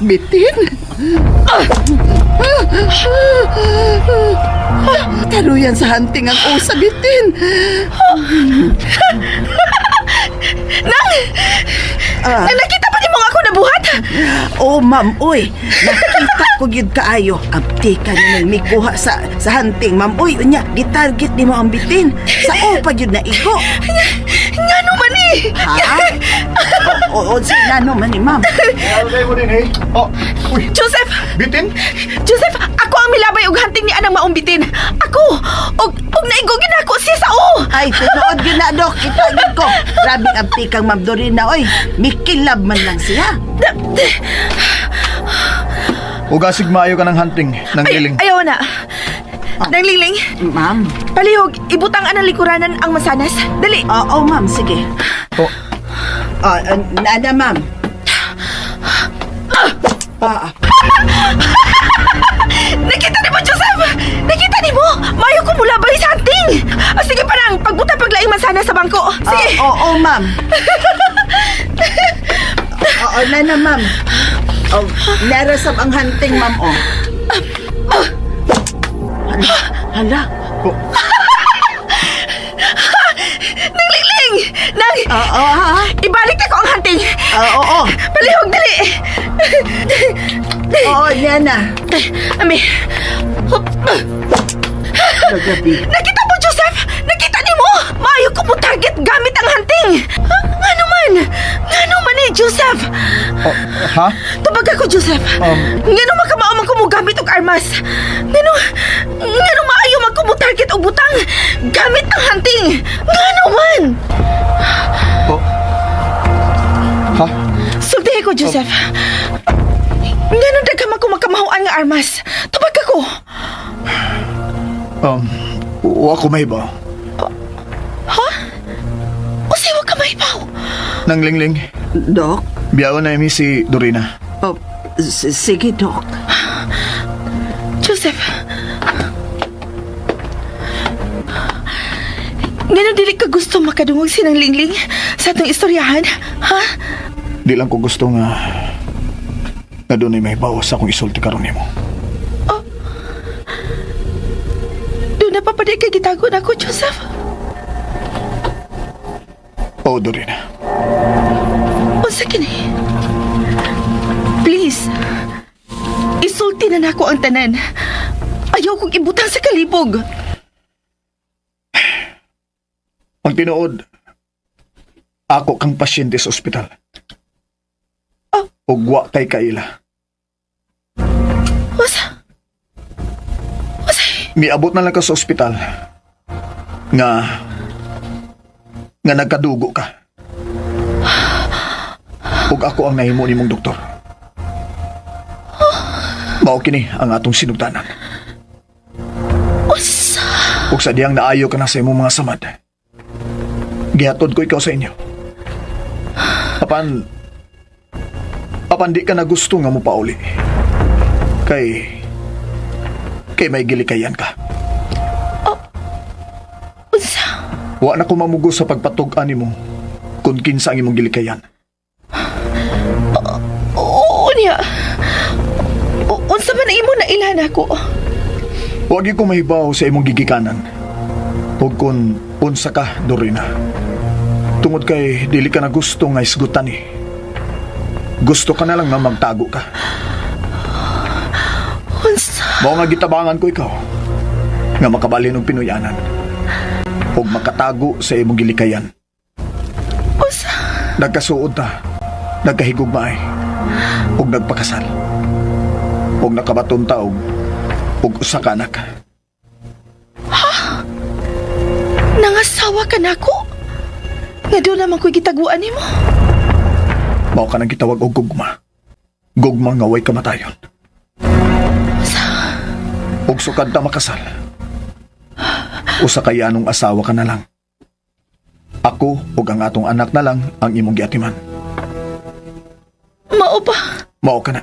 bitin? Ah, Taruyan sa hunting ang usa bitin. Nang! Ah. Nang nakita pa nimo nga ako nabuhat? Oh, ma'am, uy. Nakita ko gyud kaayo. Aptika ni nang mikuha sa hunting, ma'am. Uy, unya, gitarget nimo ang bitin. Sa o pa gyud na igo. Ngano man eh? Ha? O, o, si nano man ni ma'am. mo din eh. Oh, uy, Joseph! bitin? Joseph, ako ang milabay og hunting ni anang maong bitin. Ako! Og, og naigo ginako siya sa o! Ay, tinuod gyud na, Dok. Kita gyud ko. Grabe ang aptikang ma'am Dorina, oy. Mikilab man lang siya. Ugasig maayo ka ng hunting, ng Ay, liling. ayaw na. Nang liling, Ma'am. palihog, ibutang anang likuranan ang masanas. Dali. Oo, ma'am. Sige. Oh, Ah, nana, ma'am. Ah, Nakita ni mo, Joseph! Nakita ni mo! Mayo ko mula ba sa hunting? Ah, sige parang, pagbuta paglaing mansanas sa bangko. Sige. Ah, oo, ma'am. Oo, nana, ma'am. Oh, narasab ang hunting, ma'am, oh. Hala, hala. Nang liling! Nang... Oo, ha? Ibalik na ko ang hunting! Ah, oo. Palihog, dali! Oo, nana. Ami. Kagabi. Nakita mo, Joseph! Nakita ni mo! Maayo ko mo target gamit ang hunting! Ha? Ngano man? Ngano man eh, Joseph? oh, ha? Tubag ako, Joseph. Ngano makamao man ko mo gamit og armas? Ngano, ngano maayo man ko mo target og butang gamit ang hunting? Ngano man? Oh. Ha? Sultihi ko, Joseph. Ngano daghan man ko makamahuan nga armas? Tubag ako. Wa ko mahibaw. Ha? Usi, wa ka mahibaw. Nang lingling, Dok? biyaon na mi si Dorina. Oh, sige, Dok. Joseph. Ngano dili ka gusto makadungog sinang lingling sa atong istoryahan? Ha? Di lang ko gusto nga nga doon ay may bawas akong isulti karon nimo. Doon na pa pa di kay gitago na ako, Joseph. Oo, Dorina. Unsa kini? Please. Isulti na nako ang tanan. Ayaw kong ibutang sa kalibog. Ang tinuod, ako kang pasyente sa ospital. Oh. Ug wa kay kaila. Unsa? Unsa? Miabot na lang ka sa ospital nga nga nagkadugo ka. Ug ako ang nahimo nimong doktor. Mao kini ang atong sinugdanan. Unsa? Ug sa diyang naayo ka na sa imong mga samad. Gihatod ko ikaw sa inyo. Apan apan di ka na gusto nga mopauli. Kay kay may gilikayan ka. Unsa? Wa na ko mamugo sa pagpatug-an nimo kung kinsa ang imong gilikayan. Oo niya. Unsa man ang imo na ilan ako? Wa gyud ko mahibaw sa imong gigikanan. Ug kun unsa ka, Dorina. Tungod kay dili ka na gusto nga isgutan ni. Gusto ka na lang nga magtago ka. Unsa? Mao nga gitabangan ko ikaw nga makabalin og Pinoyanan ug makatago sa imong gilikayan. Unsa? Nagkasuod ta, nagkahigugmaay, ug nagpakasal. Ug nakabaton ta og usa ka anak. Nangasawa ka nako? Nga doon naman ko'y gitaguan nimo. Mao ka nang gitawag og gugma. Gugma nga way kamatayon. Ug sukad ta makasal. Usa ka yanong asawa ka na lang. Ako ug ang atong anak na lang ang imong giatiman. Mao ba? Mao ka na.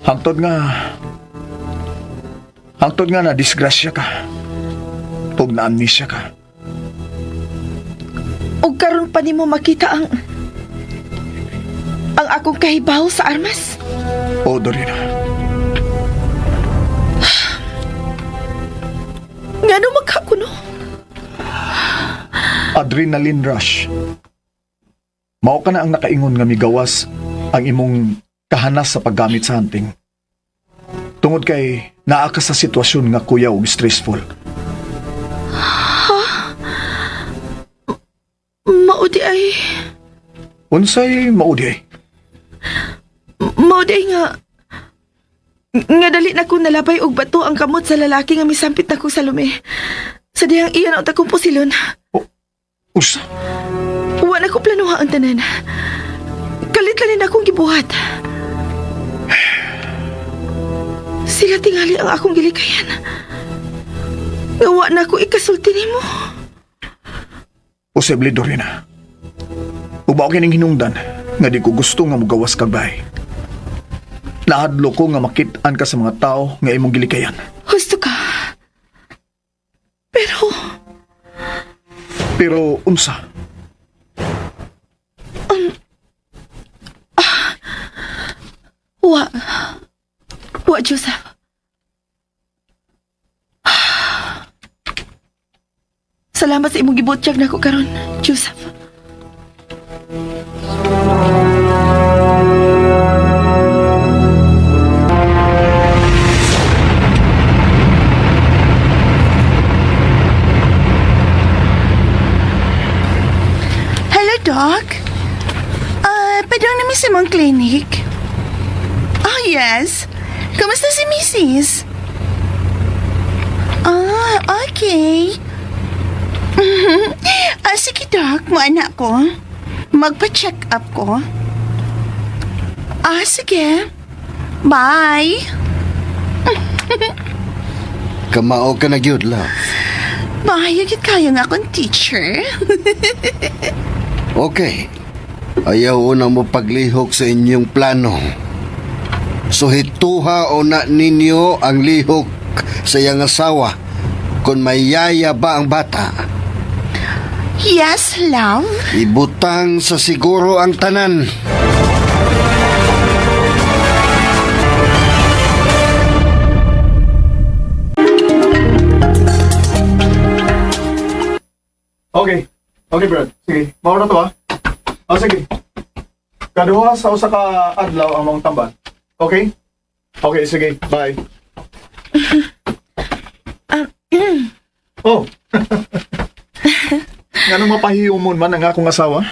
Hangtod nga na disgrasya ka. Ug na amnesia ka. Og karon pa nimo makita ang akong kahibaw sa armas? O Dorina, Ngano magkakuno? Adrenaline rush. Mao ka na ang nakaingon nga migawas ang imong kahanas sa paggamit sa hunting. Tungod kay naa ka sa sitwasyon nga kuyaw ug stressful. Mao di ay Unsay mao di ay? Mao di ay nga nga dali na ko nalabay og bato ang kamot sa lalaki nga misampit nako sa lumi. Sa dihang iya na unta kong pusilon. Usa? Wa na ko planuha ang tanan. Kalit lang ni akong gibuhat. Sila tingali ang akong gilikayan. Nga wa na ko ikasulti nimo. Posible, Dorina. Ug mao kining hinungdan nga di ko gusto nga mugawas kag bahay. Nahadlo ko nga makit-an ka sa mga tao nga imong gilikayan. Husto ka. Pero Pero unsa? wa. Wa, Joseph. Salamat sa imong gibutyag nako karon, Joseph. Hello, Doc. Ah, padong na sa mong clinic. Oh, yes. Kamusta si Mrs.? Ah, okay. Ah, sige, Doc. Mo anak ko. Magpa-check up ko. Ah, sige. Bye. Kamao ka na gyud, love. Bye, gyud kayo nga akong teacher. Okay. Ayaw una mo paglihok sa inyong plano. So hituha o na ninyo ang lihok sa iyang asawa kung may yaya ba ang bata. Yes, love. Ibutang sa siguro ang tanan. Okay. Okay, Brad. Sige. Mao na to ah. Oh, sige. Kaduha sa usa ka adlaw ang mong tamban. Okay? Okay, sige. Bye. Oh. Ngano mapahiyumon man ang akong asawa?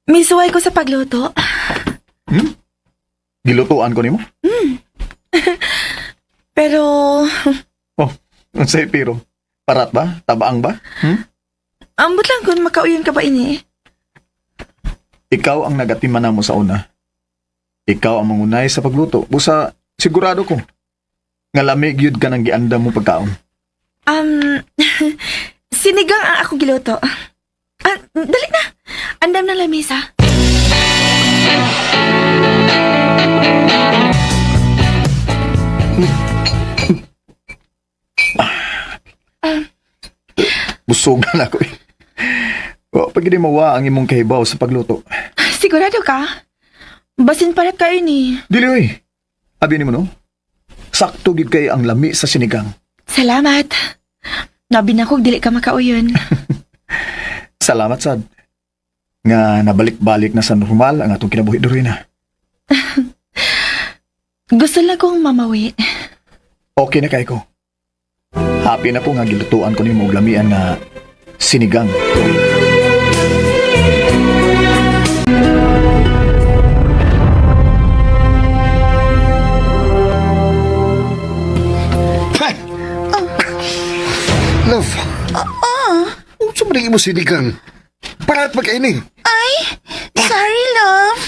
Misuway ko sa pagluto. Gilutuan ko nimo? Pero Oh, unsay pero? Parat ba? Tabaang ba? Hmm? Ambot lang kung makauyon ka ba ini. Ikaw ang nagatiman namo sa una. Ikaw ang mangunay sa pagluto. Busa, sigurado ko. Nga lamig yun ka ng giandam mo pagkaon. Sinigang ang akong giluto. Ah, dali na. Andam na lamesa. Busugan ako eh. Wa pag hindi mawa ang imong kahibaw sa pagluto. Sigurado ka? Basin parat kayo ni. Dili oy. Abi nimo no? Sakto gid kay ang lami sa sinigang. Salamat. Nabi na kog dili ka makauyon. Salamat sad. Nga nabalik-balik na sa normal ang atong kinabuhi Dorina. Gusto lang kong mamawi. Okay na kay ko. Happy na ko nga gilutuan ko nimo og lamian nga sinigang. Love. Ah. Unsa man imo sinigang? Parat magkaini. Ay, sorry love.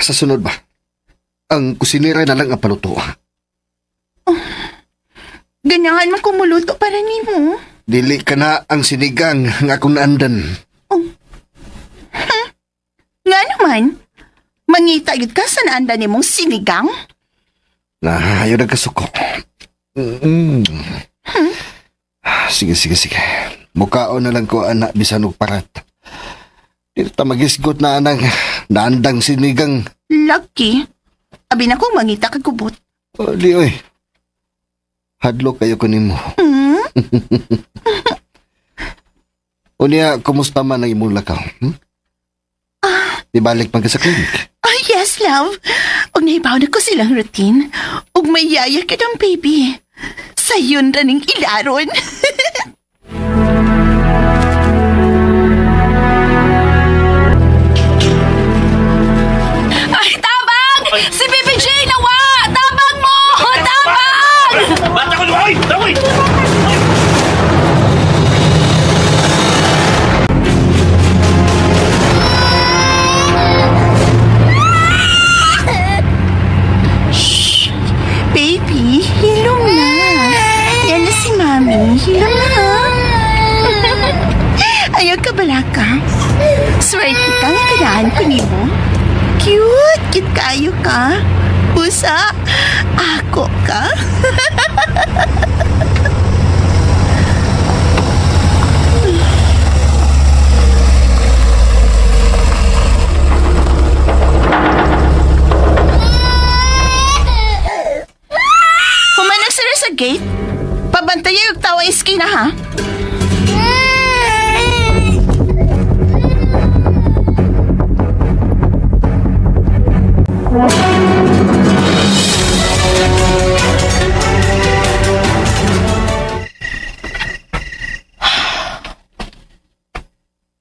Sa sunod ba? Ang kusinera na lang ang paluto. Ganahan man kumuluto para nimo. Dili ka na ang sinigang nga akong naandan. Nga naman, mangita yun ka sa naanda nimong sinigang? Na, ayaw nagkasuko. Mm. Sige, sige, sige. Mukaon na lang ko, anak, bisan og parat. Dito ta magisgot na anang naandang sinigang. Lucky. Abi na kong mangita kag kubot. O, di, oy. Hadlok kayo ko nimo. Hmm? Unya, kumusta man ang imong lakaw? Hmm? Di balik man ka sa clinic. Oh, yes, love. Og nahibaw na ko silang routine. Og may yaya ka ng baby. Sayon ra ning ilaron. Ay, tabang! Si Baby J nawa! Tabang mo! Tabang! Bata ko, oy! Oy! Baby, hilom na. Yan na si Mami. Hilom na, ha? Ayaw ka bala ka. Swerte ka nga kanaan ko nimo. Cute! Cute kayo ka. Pusa, ako ka. Humanag sila sa gate. Pabantay yung tawa iskina, ha?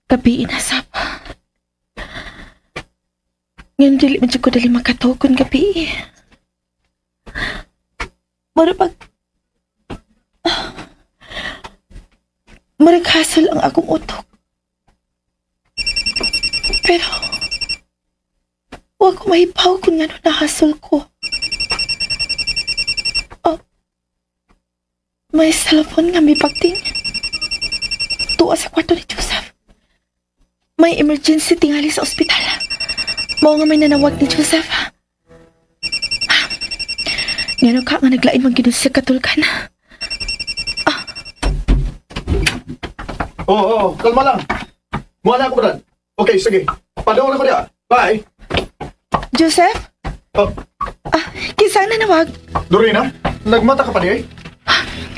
Gabi inasap. Ngayon dili man jud ko dali makatugon gabi. Mura pag murag hasol ang akong utok. Pero wa ko mahibaw kung ngano nahasol ko. Oh, may cellphone nga may pagting. Tuwa sa kwarto ni Joseph. May emergency tingali sa ospital. Mao nga may nanawag ni Joseph. Ngano ka nga naglain man gid siya katulkan. Oo, oh, oh, kalma lang. Muna na ako, Brad. Okay, sige. Padung na ko diya. Bye. Joseph? Oh, Ah, kinsa ang nanawag? Dorina, nagmata ka pa di ay?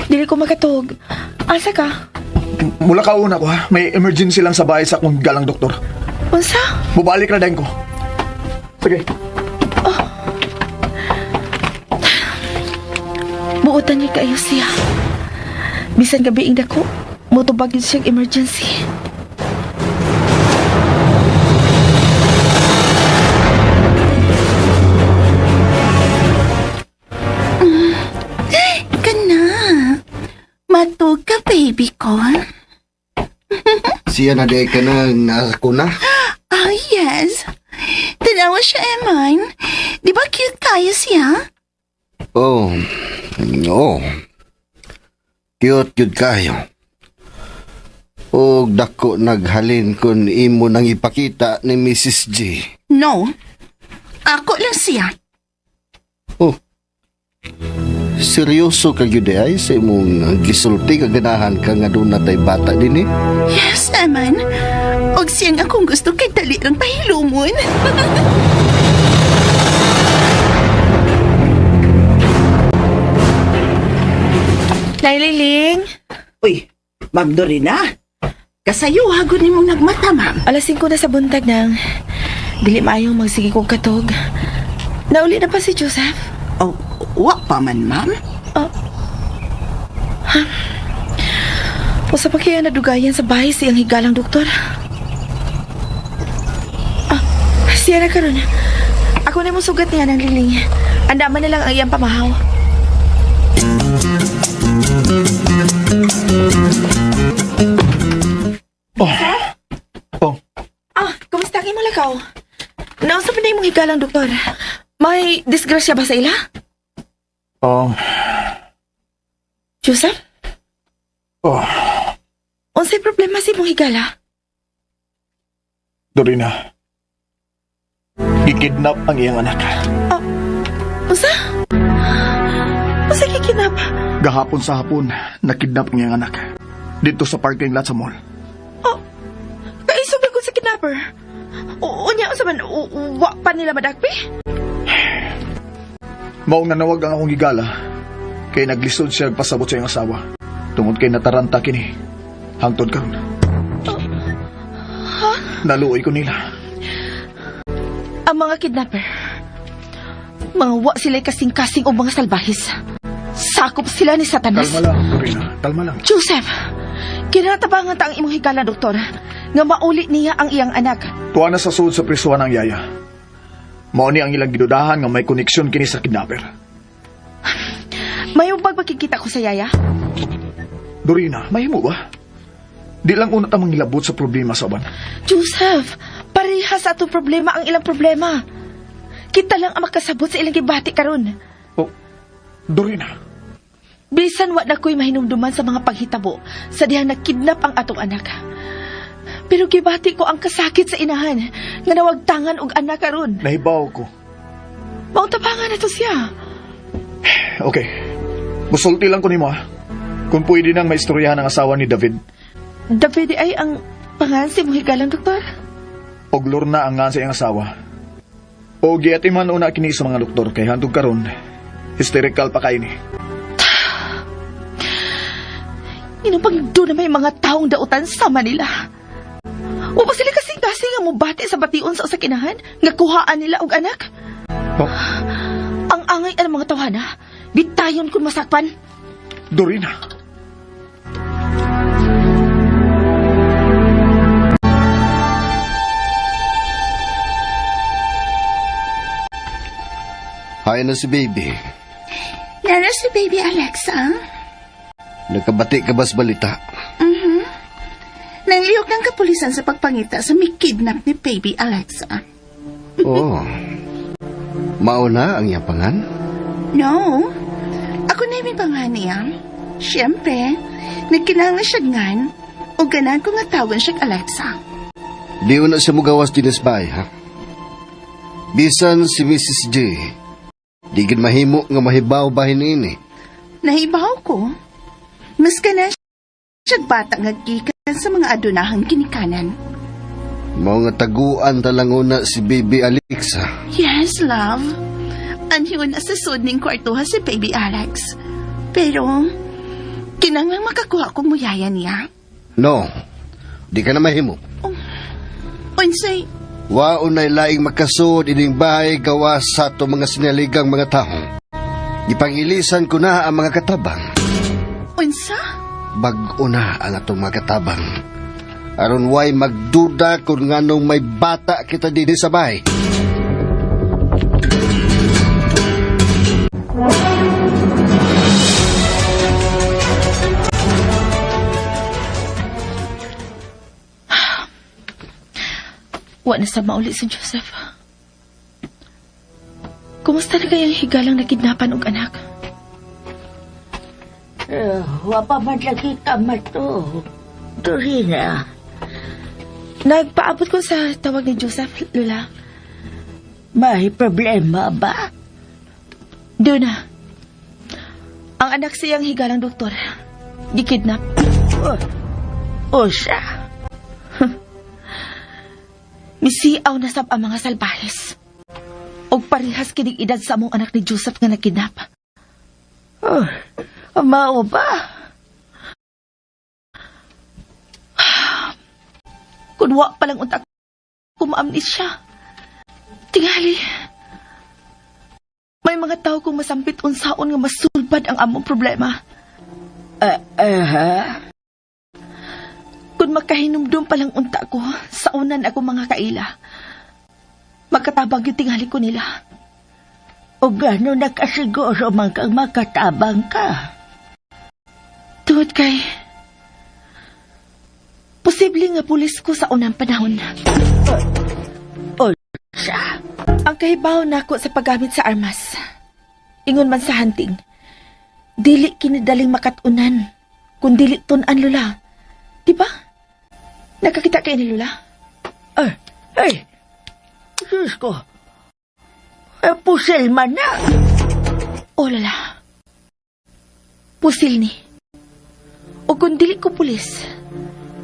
Dili ko makatug. Asa ka? Mula ka una ko ha. May emergency lang sa bahay sa akong galang doktor. Unsa? Bubalik na din ko. Sige. Buotan niya kayo siya. Bisan gabi ing dako, motubag yun siyang emergency. Kana. Matug ka, baby ko. Siya na di ka na nasa na. Oh, yes. Tanawa siya, Eman. Di ba cute kayo siya? Oh, oo. Cute yun kayo. Og dako naghalin kun imo nang ipakita ni Mrs. G. No. Ako lang siya. Oh. Seryoso ka gyud ay sa imong gisulti kaganahan ka nga doon natay bata din eh. Yes, Eman. Og siyang akong gusto kay dali lang pahilumon. Laililing, Uy, Ma'am Dorina. Kasayo hagod nimong nagmata, ma'am. alas 5 na sa buntag nang. Dili maayong magsige kong katog. Nauli na pa si Joseph. Oh, wa pa man, ma'am. Usa pa kaya nadugayan sa bahay siyang higalang doktor. Ah, siya na karon. Ako na mo sugat niya ng liling. Andaman na lang ang iyang pamahaw. Oh. Oh, Ah, kumusta ang imong lakaw? Naunsa pa na imong higalang doktor? May disgrasya ba sa ila? oh, Joseph, oh. unsay problema sa imong higala? Dorina. Gikidnap ang iyang anak. Unsa? Unsa kikinap? Gahapon sa hapon, nakidnap ang iyang anak. Dito sa parking lot sa mall. Oh, kaisog na ko sa kidnapper. Unya, unsa man, wa pa nila madakpi? Mao nga nawag ang akong higala. Kay naglisod siya pasabot sa iyang asawa. Tungod kay nataranta kini. Hangtod karon. Naluoy ko nila. Ang mga kidnapper. Mga wa sila kasing-kasing o mga salbahis. Sakop sila ni Satanas. Kalma lang, Dorina. Kalma lang. Joseph, kinatabangan ta ang imong higala, doktor, nga mauli niya ang iyang anak. Tuwa na sa sud sa prisuan ang yaya. Mao ni ang ilang gidudahan nga may koneksyon kini sa kidnapper. May ubag makikita ko sa yaya? Dorina, mahimo ba? Di lang una ta manghilabot sa problema sa uban. Joseph, pareha sa atong problema ang ilang problema. Kita lang ang makasabot sa ilang gibati karon. Oh, Dorina, Bisan wa na ko'y mahinumduman sa mga paghitabo sa dihang nakidnap ang atong anak. Pero gibati ko ang kasakit sa inahan nga nawagtangan og anak karon. nahibaw ko. Mautapangan na to siya. Okay. Musulti lang ko nimo ah. Kung pwede nang maistoryahan ang asawa ni David, David ay ang pangalan si mong higalang doktor. og Lorna ang nga sa iyang asawa. O giatiman una kini sa mga doktor kay hantog karon, hysterical pa kay ni. Inong doon na may mga taong dautan sa Manila. O ba sila kasing-kasing nga mubati sa bation sa usakinahan? Nga kuhaan nila og anak? Oh, Ang angay ang mga tawhana, bitayon kung masakpan. Dorina. Hay na si baby. Nara si baby Alexa. Nakabati ka ba sa balita? Nanglihok ng kapulisan sa pagpangita sa may kidnap ni baby Alexa. Oo. Mauna ang iyang pangan? No. Ako na yung pangan niya. Siyempre, nagkinahanglan siya ngan o ganahan ko nga tawagan siya Alexa. Di na siya mugawas dinis bay, ha? Bisan si Mrs. J, di gid mahimo nga mahibaw bahin ini. Nahibaw ko. Mas ganahan siya bata nga gikan sa mga adunahang kinikanan. Mao nga taguan talang una si baby Alexa. Yes, love. Anhiyon na sa sud ning kwartuha si baby Alex. Pero, kinanglang makakuha kong muyaya niya. No, di ka na mahimo. Unsay, Wa unay laing makasud ining bahay gawa sa ato mga sinaligang mga tao. Gipangilisan ko na ang mga katabang. Unsa? Bag-o na ang atong mga katabang. Aron way magduda kung nganong may bata kita dinhi sa bahay. Wa na sa mauli si Joseph. Kumusta na kayang higalang nakidnapan og anak? Eh, wa pa man lagi ka mato. Dorina, Nagpaabot ko sa tawag ni Joseph, Lula. May problema ba? Doon na. Ang anak siyang higalang doktor. Gikidnap. Oh, usa. Misiaw na sab ang mga salbahes. Og parehas kining edad sa among anak ni Joseph nga nakidnap. Oh, mao ba? Kun wa pa lang unta kumaamnis siya. Tingali. May mga tao kong masampit unsaon nga masulbad ang among problema. Aha. Kung makahinumdum pa lang unta ko sa unan ako mga kaila. Magkatabang yung tingali ko nila. O gano'n nakasiguro man kang makatabang ka. Tuhod kay... Posible nga pulis ko sa unang panahon. O siya. Ang kahibaw nako sa paggamit sa armas. Ingon man sa hunting. Dili kinidaling makatunan. Kung dili tun-an, Lula. Di ba? Nakakita kay ni Lula? Ay, ay! Diyos ko. Eh, pusil man na. O, Lola. Pusil ni. O kung dili ko pulis,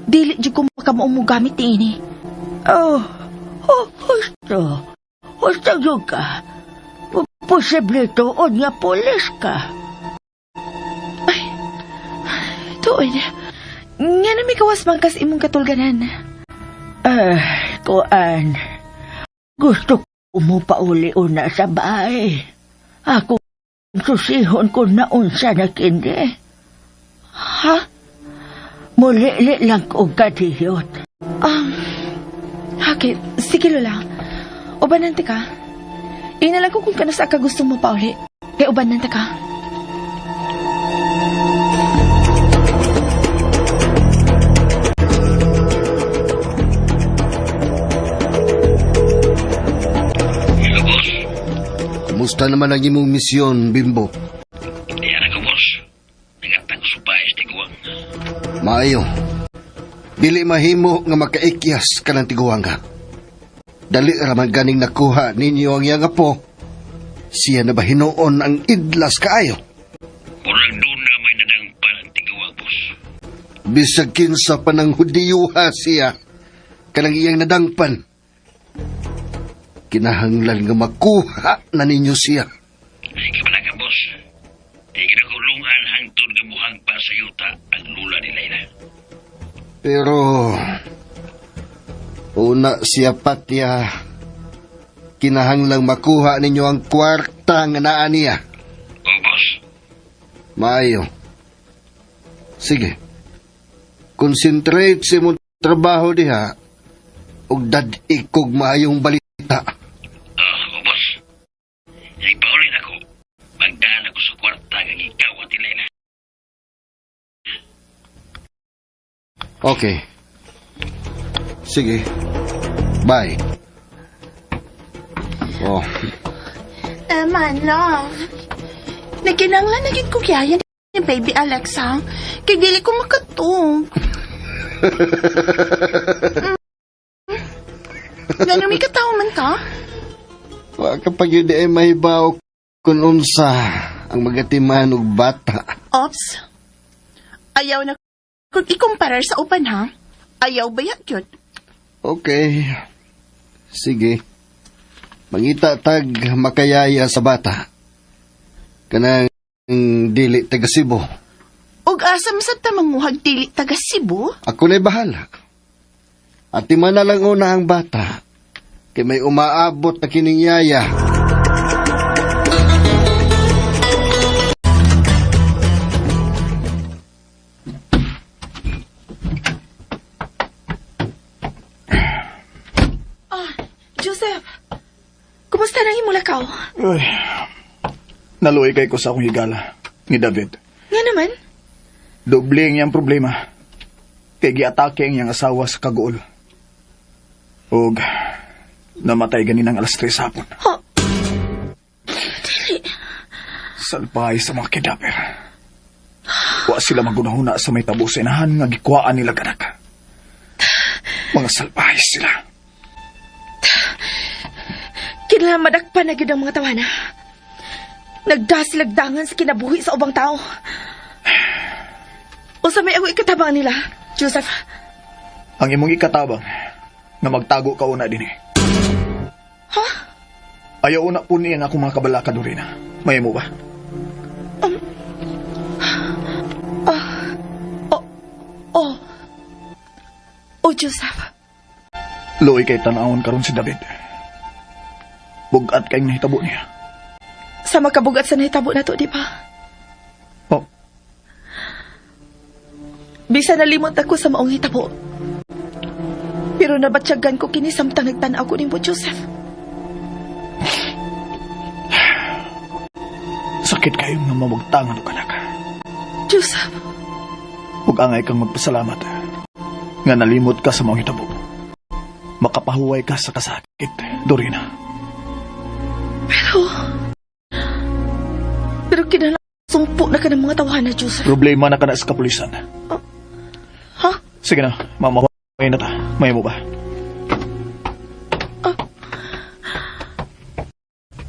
dili jud ko makamuong mo gamit ni ini. Oh, oh, husto. Husto yun ka. Posible tuon nga pulis ka. Ay, tuon. Nga na may kawas man kas imong katulganan. Eh, kuan. Gusto ko mo pauli una sa bahay. Ako susihon ko na unsa na kindi. Ha? Mulili lang ko kadiyot. Okay, sige Lola. Ubanan ta ka. Inalang ko kung kanasa ka gusto mo pauli. Kay ubanan ta ka. Hello, boss. Kumusta naman ang imong misyon, Bimbo? Diyan ako, boss. Nangatang supay sa tiguang. Maayo. Dili mahimo nga makaikyas ka ng tiguang ka. Dali raman ganing nakuha ninyo ang iyang apo. Siya na ba hinuon ang idlas kaayo? Murag doon na may nadangpan ang tiguang, boss. Bisag kinsa pa ng Hudiyuha siya kanang iyang nadangpan. Kinahanglan nga makuha na ninyo siya. Ay, kabalakan, boss. Di kinakulungan hangtod nga buhang pa sa yuta ang lula ni Layla. Pero una siya patya, kinahanglang makuha ninyo ang kwarta nga naa niya. O, boss. Maayo. Sige. Concentrate sa imong trabaho diha ug dad-i kog maayong balita. Oh, boss. Nagpaulin ako. Magdaan ako sa kwarta nga gikawat ni Layla. Okay. Sige. Bye. Oh, Emma, love. Nagkinanglan na gid ko kaya ni Baby Alexa. Kay dili ko makatug. Ngano may katawa man ka? Wa ka pa gyud ay mahibaw kung unsa ang magatiman og bata. Ops. Ayaw na kung ikumparar sa uban ha. Ayaw ba yun? Okay. Sige. Mangita tag makayaya sa bata. Kanang dili taga Cebu. Og asa masad ta manguhag dili taga Cebu? Ako na'y bahala. Atiman na lang una ang bata. Kay may umaabot na kining yaya. Ah, Joseph! Kumusta nang imong lakaw? Uy, naluoy kay ko sa akong higala ni David. Nga naman? Doble ang iyang problema. Kay giatake ang iyang asawa sa kaguol. Og namatay ganinang 3:00 hapon. Oh. Dili. Salbahe sa mga kidnapper. Wa sila magunahuna sa may tabo sa inahan nga gikuhaan nila kanak. Mga salbahe sila. Kinahanglan madakpan na gyud ang mga tawana. Nagdasilagdangan sa kinabuhi sa ubang tao. Unsa may ako ikatabang nila, Joseph? Ang imong ikatabang nga magtago ka una dinhi. Ha? Ayaw una po niya ang akong mga kabalaka, Dorina. May mo ba? Oh, oh. Oh, Joseph. Luoy kay tanawon karon si David. Bugat kayong nahitabo niya. Sa makabugat sa nahitabo na to, di ba? Oh. Bisa nalimot ako sa maong hitabo. Pero nabatyagan ko kini samtang nagtan-aw ko nimo, Joseph. Sakit kayo nga mamugtangan og anak. Joseph, Ug angay kang magpasalamat nga nalimot ka sa maong hitabo. Makapahuway ka sa kasakit, Dorina. pero... Pero kinahanglan sumpo na ka ng mga tawanan, Joseph. Problema na ka na sa kapulisan. Ha? Sige na, mamahuway na ta. May mo ba?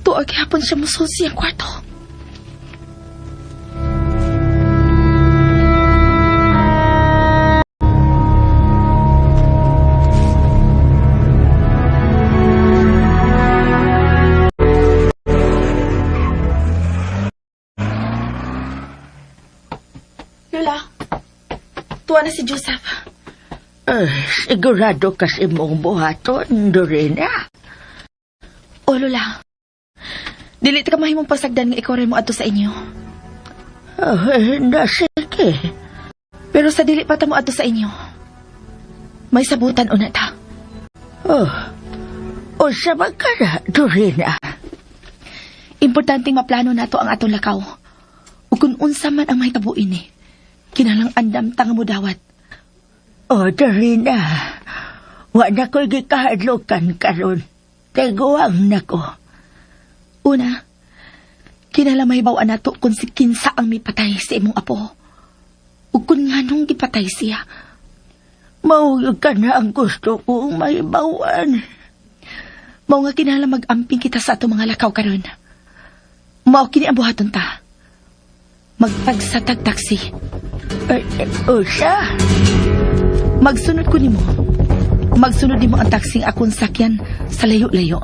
Tuag hapon siya musulsi ang kwarto. Lola, tuwa na si Joseph. Eh, sigurado kasi mong buhaton, Dorina. O, Lola. Dili ta ka mahimong pasagdan nga ikaw rin mo adto sa inyo. Oh, eh, na sige. Pero sa dili pa ta mo adto sa inyo. May sabutan una ta. Oh, unsa man ka na, Dorina? Importanteng maplano nato ang atong lakaw. Ug kung unsa man ang mahitabo ini, kinahanglang andam ta nga modawat. Oh, Dorina. Wa na ko'y gikahadlukan karon. Tiguang na ko. Una, kinahanglan mahibaw-an nato kung si kinsa ang mipatay sa imong apo. Ug kung nganong gipatay siya. Mao ka na ang gusto kong mahibawan. Mao nga kinahanglan mag-amping kita sa atong mga lakaw karon. Mao kini ang buhaton ta. Magtagsa tag taxi. Eh, usa? Magsunod ko nimo. Magsunod nimo ang taxing akong sakyan sa layo-layo.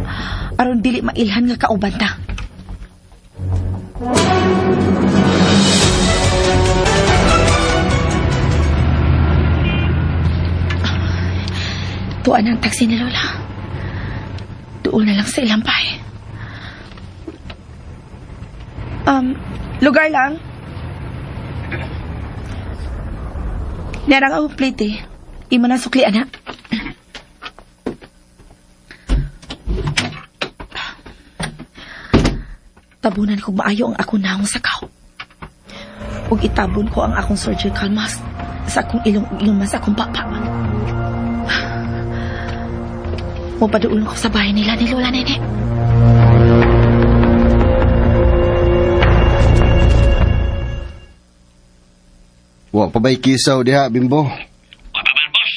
Aron dili mailhan nga kauban ta. Tuan ang taxi ni Lola. Doon na lang sa ilang bahay. Lugar lang. Nerang akong plate eh. Imo na sukli, anak. Tabunan ko maayo ang akong naong sakaw. Ug itabon ko ang akong surgical mask sa akong ilong ug ilong man sa akong papa. Mupaduol ko sa bahay nila ni Lola Nene. Wa pa ba'y kisaw diha, Bimbo? Wa pa man, boss.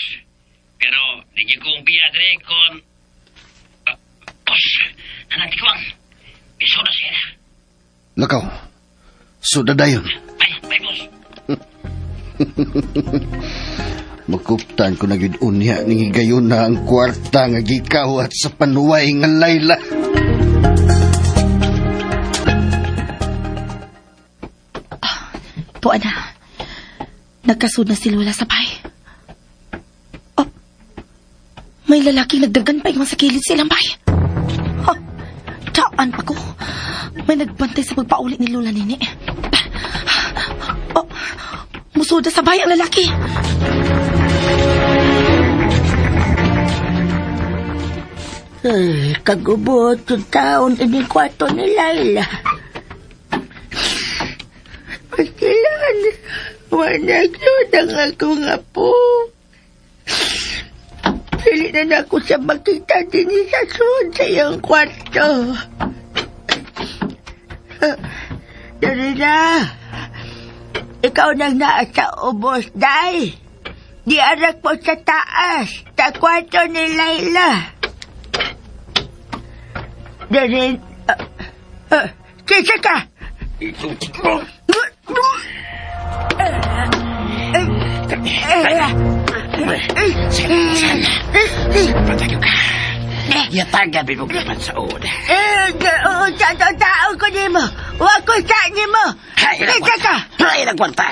Pero di gyud ko biya diri kon Ah, boss, nananti ko ang piso na siya. Lakaw. Suda dayon. Ay, ay, boss. Makuptan ko na gyud unya ning higayon na ang kwarta nga gikawat sa panuway nga Layla. Tuan na. Nagkasud na si Lola sa bahay. Oh, may lalaking nagdagan pa ingon sa kilid sa ilang bahay. Ha, taan pa ko. May nagbantay sa pagpauli ni Lola Nini. Oh, musuda sa bahay ang lalaki. Eh, kagubot yung taon ini kwarto ni Laila. Pastilan, wala yun ang akong apo. Dili na na ako siya makita din sa sud sa iyang kwarto. Dali na. Ikaw nang naa sa ubos, day. Di arak mo sa taas, sa kwarto ni Laila. Dali, kisa ka! Patayo ka. Yatagan mo kapan sa una. Eh, sa tao ko nimo. Wa ko sa nimo. Kisa ka! Hain ang kwarta.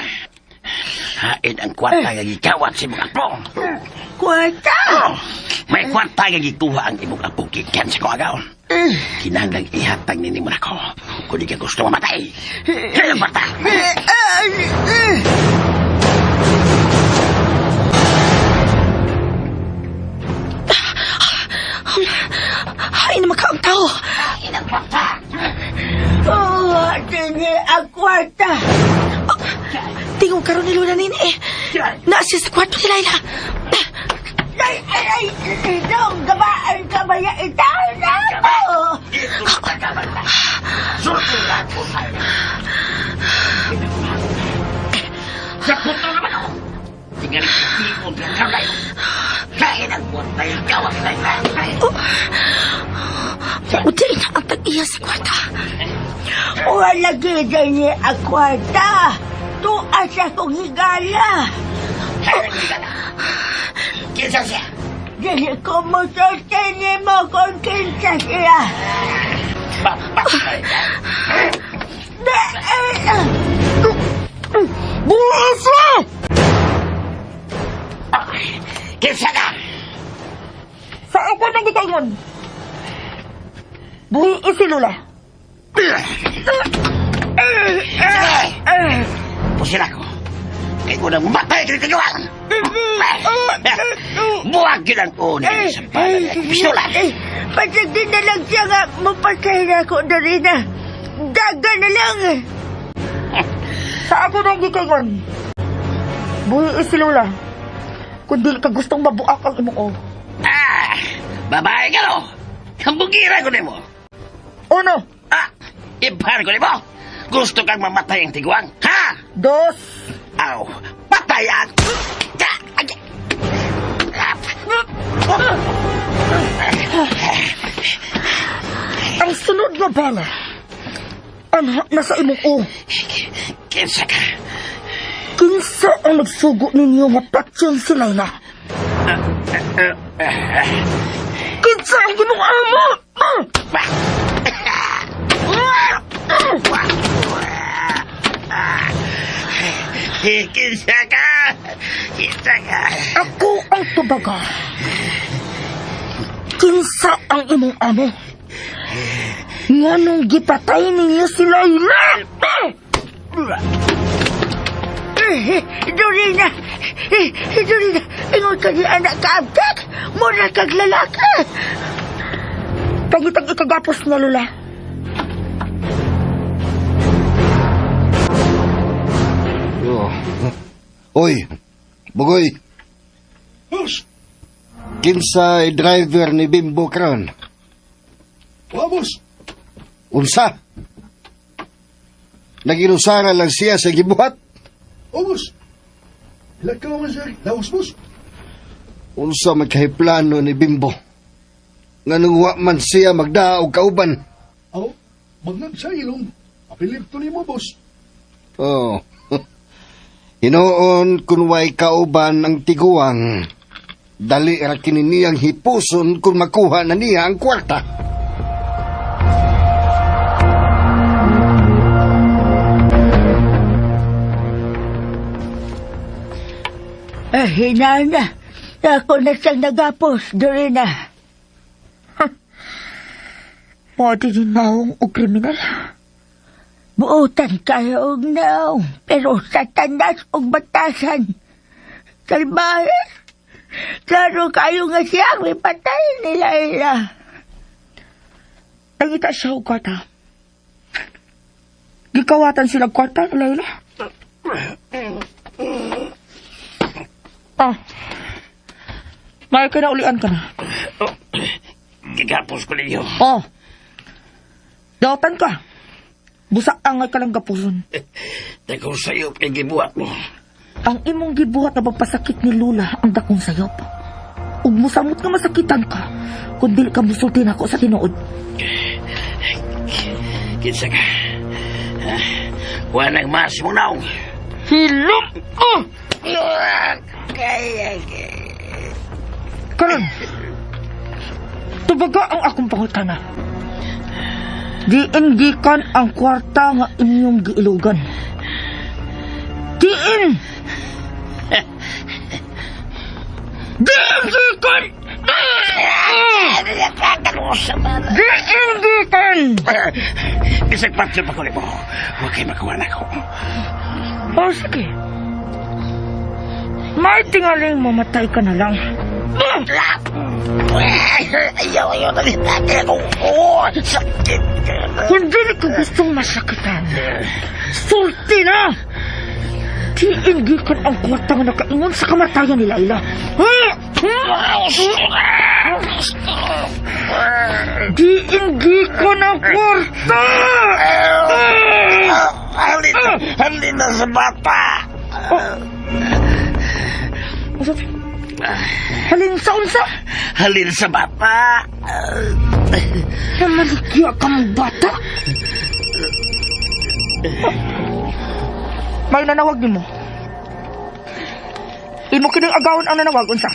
Hain ang kwarta nga gikawat sa imong apo. Kwarta? Oh, may kwarta nga gikuha ang imong apo gikan sa kuagaon. Kinahanglang ihatag nini mo nako. Kung di ka gusto mamatay. Hain ang kwarta. karon ni Lola nini eh. Naa siya sa kwarto ni Laila. Ay, ay, ay, Ninong, gabaan ka ba ya itaw na ako? Udi na ang tag-iya sa kwarta. Wala gid ni ang kwarta. Tuwa sa kong higala. Kinsa siya? Dili ko musulti nimo kung kinsa siya. Papatay ka. Buisa! Kinsa ka? Sa ako nang gikaingon. Buhi si Lola. Sige! Pusil ako. Kay ko nang matay kini tiguang. Buwag yun ang una sa pala ng pistola. Pasag din na lang siya nga mapatay na ako, Dorina. Daga na lang. Sa ako nang gikaingon. Buhi si Lola. Kung dili ka gustong mabuak ang imong o. Ah! Babae ka no? Kambugira ko nimo. Uno, Ah! Ibar ko nimo. Gusto kang mamatay ang tiguang? Ha? dos, Aw! Patay ang... ang sunod nga bala. Anha na sa imong o. Kinsa ka? Kinsa ang nagsugo ninyo nga patyon si Laila? Kinsa ang imong amo? Kinsa ka? Kinsa ka? Ako ang tubaga. Kinsa ang imong amo? Nganong gipatay ninyo si Laila? Dorina! Dorina! Ingon ka ni anak kaabtak! Mura kag lalaki! Pangitag ikagapos na Lola. Oh. Oy, Bugoy. Boss! Kinsay driver ni Bimbo karon? Wa, boss! Unsa? Naginusara lang siya sa gibuhat? Oh, boss! Lakaw man siya. Laos, boss! Unsa man kay plano ni Bimbo? Nganong wa man siya magdaa og kauban? Aw, magnan sa ilong. Apilip to nimo, boss. Oh. Hinoon kun way kauban ang tiguang. Dali ra kini niyang hipuson kung makuha na niya ang kwarta. Eh, hinana. Ako na siyang nagapos, Dorina. Pwede din naong og kriminal. Buotan kayo og naong, pero sa tanas og batasan. Salbahe. Klaro kayo nga siya ang may patay ni Laila. Nangita siya og kwarta. Gikawatan sila kwarta, Laila. Ah. May ka na ulian ka na. Gigapos ko ninyo. Oh. Dawatan ka. Busa angay ka lang gapuson. Dakong sayop kay gibuhat mo. Ang imong gibuhat na pagpasakit ni Lula ang dakong sayop. Ug musamot nga masakitan ka kung dili ka musulti nako sa tinuod. Kinsa ka? Ha? Wa nang mas mong naong. Hilom! Oh! Karon, tubaga ang akong pangutana. Diin gikan ang kwarta nga inyong giilugan. Diin! Diin gikan! Diin gikan! Bisag patyo pa ko nimo. Huwag kay makuha na ko. Oh, sige. May tingaling mamatay ka na lang. Ayaw, ayaw na rin natin. Oh, sakit. Kung dili ka gustong masakitan, sulti na! Diin gikan ang kwarta nga nakaingon sa kamatayan ni Laila. Diin gikan ang kwarta! Halin na sa bata! Halin sa unsa? Halin sa bata! Namaligya ka mong bata? May nanawag nimo. Imo kining agawon ang nanawag unsa?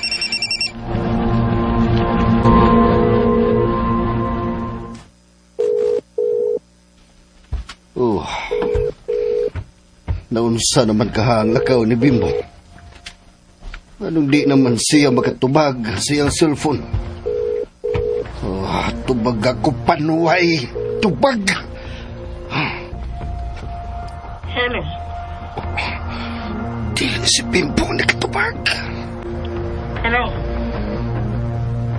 Oh. Naunsa naman kahang lakaw ni Bimbo. Anong di naman siya makatubag sa iyang cellphone? Oh, tubag ako panuway. Tubag! Hello. Dili si Bimbo nakatubag. Hello.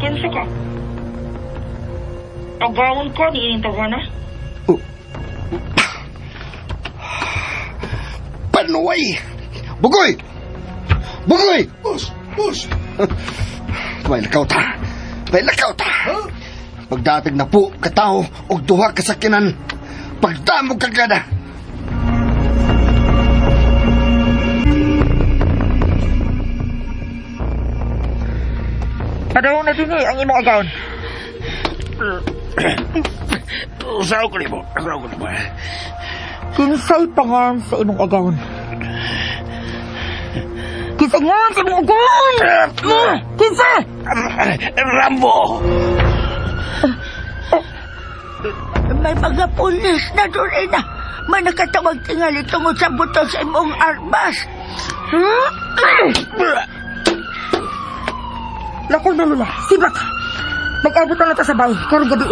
Kinsa ka? Agawon ko ni ining tawana. Panuway! Bugoy! Bugoy! Boss! Boss! May lakaw ta! May lakaw ta! Pagdating na po katao og duha ka sakyanan, pagdamog ka kada! Padaw na dinhi ang imong agawon. Usaw ko nimo. Usaw ko nimo. Kinsay pangan sa imong agawon? Kinsay ngan sa imong agawon? Kinsa? Rambo! May mga pulis na doon na. May nakatawag tingali tungod sa buto sa imong armas. Lakol na lula. Sibat! Mag-abot na lang ta sa bahay. Karong gabi.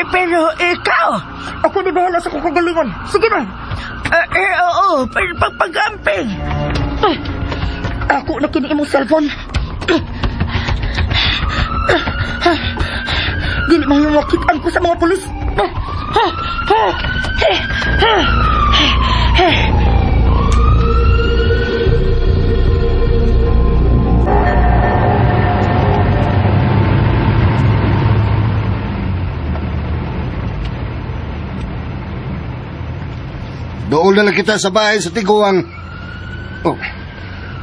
Pero ikaw! Ako ni bahala sa kong kagalingon. Sige na! Oo, pero pagpagamping. Ako na kini imong cellphone. Dili man yung makitaan ko sa mga pulis. Doon na lang kita sa bahay sa Tiguang. Oh,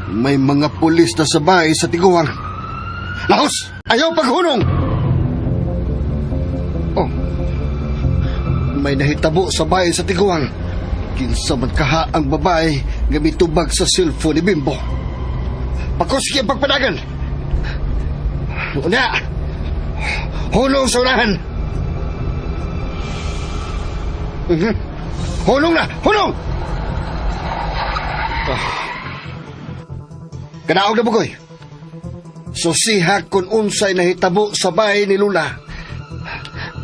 may mga pulis na sa bahay sa Tiguang. Lahos! Ayaw paghunong! Oh, may nahitabo sa bahay sa Tiguang. Kinsa man kaha ang babae nga mitubag sa cellphone ni Bimbo. Pakuski ang pagpadagan! Una! Hulong sa unahan! Hulong na! Hulong! Ah. Kanaog na bugoy. Susiha kung unsay nahitabo sa bahay ni Lula.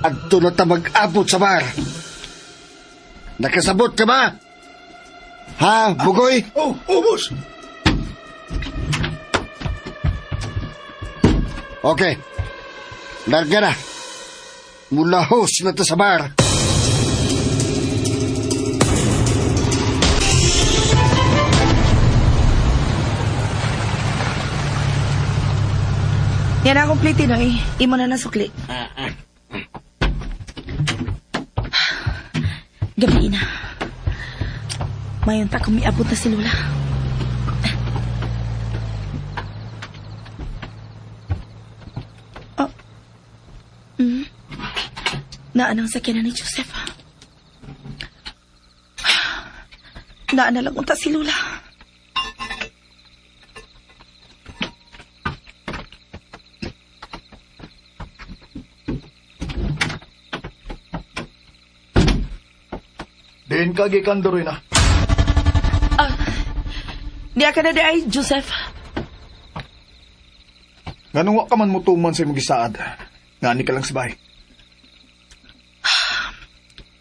Adto na ta mag-abot sa bar. Nakasabot ka ba? Ha, bugoy? Oh, oh, boss! Okay. Larga na. Mulahos na ta sa bar. Yan ang complete, Noy. Imo na nasukli. Gabi na. Mayon ta kung miabot na si Lola. Oh. Naan ang sakyanan ni Joseph. Naan na lang unta si Lola. Diin ka gikan Dorina. Diya ka na di ay, Joseph. Nganong wa ka man mutuman sa imong gisaad. Ngani ka lang sa bahay.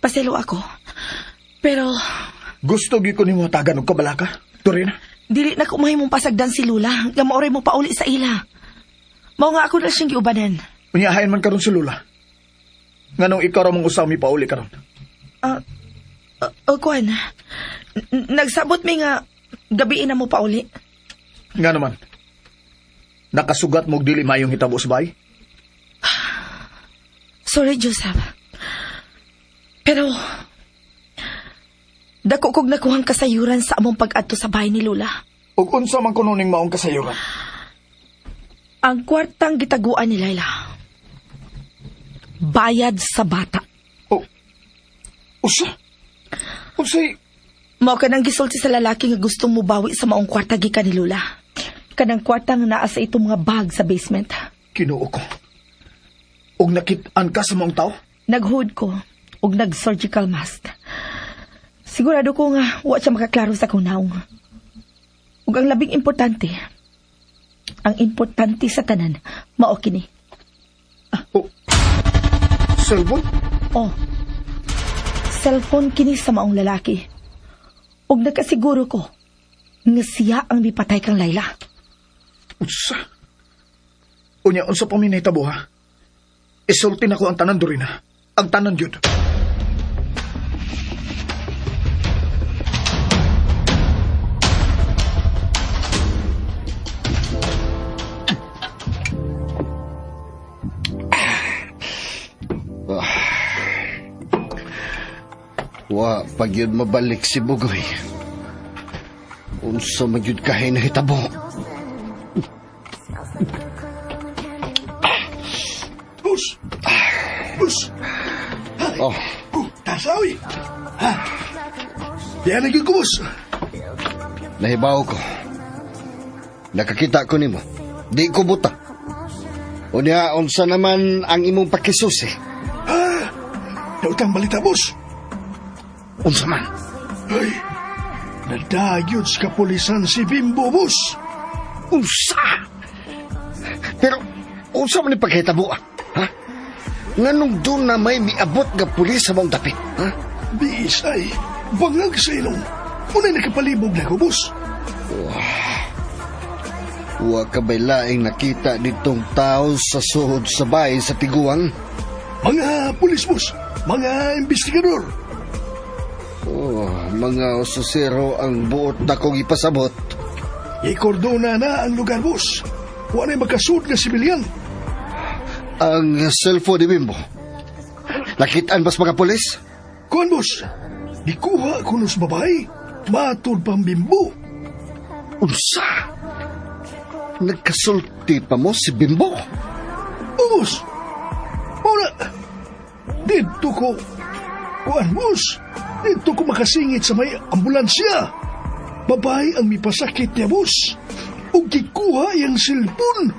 Paselo ako. Pero Gusto gyud ko nimo hatagan og kabalaka, Dorina. dili na ko mahimong pasagdan si Lula nga maoray mo pauli sa ila. Mao nga ako na siyang giubanan. Unya hain man karon si Lula. Nganong ikaw ra mong usaw mi pauli karon. Kuan. Nagsabot mi nga Gabiin na mo pa uli. Nga naman. Nakasugat mo og dili maayong hitabo sa bay? Sorry, Joseph. Pero, dako kog nakuhang kasayuran sa among pag-adto sa bahay ni Lula. Ug unsa man kuno ning maong kasayuran? Ang kwartang gitaguan ni Laila. Bayad sa bata. Oh. Usa? Unsay Mao ka nang gisulti sa lalaki nga gusto mo bawi sa maong kwarta gikan ni Lula. Kanang kwarta nga naa sa itong mga bag sa basement. Kinuo ko. Ug nakit-an ka sa maong tao? Naghood ko og nag-surgical mask. Sigurado ko nga wa siya makaklaro sa akong naong. Ug ang labing importante, ang importante sa tanan, mao kini. Oh. Cellphone? Oh. Cellphone kini sa maong lalaki. Ug nakasiguro ko nga siya ang mipatay kang Laila. Unsa? Unya, unsa pa mi nahitabo ha? Isulti na ko ang tanan, Dorina. Ang tanan yun. Wa pag yun mabalik si Bugoy. Unsa man yun kahay nahitabo. Bus! Bus! Oh, Oh, tasawi! Ha? Diyan na gyud ko, bus! nahibaw ko. Nakakita ko nimo. Di ko buta. Unya, unsa naman ang imong pakisusi? Ha? Dautang balita, bus! Unsa man? Ay, nadagyod sa kapulisan si Bimbo, bus! Unsa? Pero, unsa man ni pagkahitabo, ah? Ha? Nganong doon na may miabot nga pulis sa maong dapit? Ha? Biis ay, bangag sa ilong. Unay nakapalibog na ko, bus. Wa ka ba'y laing nakita ditong tao sa suhod sa bahay sa tiguang? Mga pulis, bus. Mga investigador. Oh, mga osusero ang buot na kong ipasabot. Ikordona na ang lugar, bus. Wa na'y makasud nga sibilyan. Ang cellphone ni Bimbo. Nakitaan bas mga pulis? Kuan, bus. Gikuha kuno sa babae. Matod pang Bimbo. Unsa? Nagkasulti pa mo si Bimbo? Ubus! Muna! Dito ko... Kuan, bus! Dito ko makasingit sa may ambulansya. Babae ang mipasakit niya, bus. Ug gikuha iyang silpon.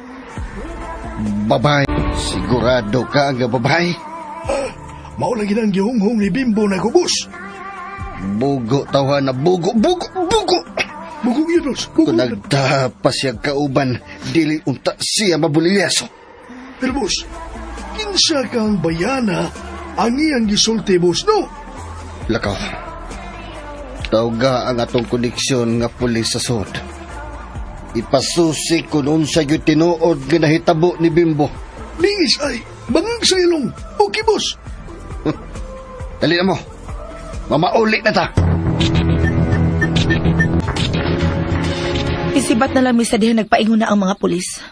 Babae. Sigurado ka nga babae? Mao lagi nang gihunghong ni Bimbo na ko, bus. Bugo tawa na bugo, bugo, bugo! Bugog yun, bus. Bugog Kung yun. nagtapas siya kauban, dili unta siya mabulilyaso. Pero, bus, kinsa kang bayana ang iyang gisulti, bus, no? Lakaw. Tawga ang atong koneksyon nga pulis sa sud. Ipasusi kung unsa gyud tinuod nga nahitabo ni Bimbo. Bingis ay, bangag sa ilong. Okay, bus. Dali na mo. Mamauli na ta. Isibat na lang mi sa diha nagpaingon na ang mga pulis.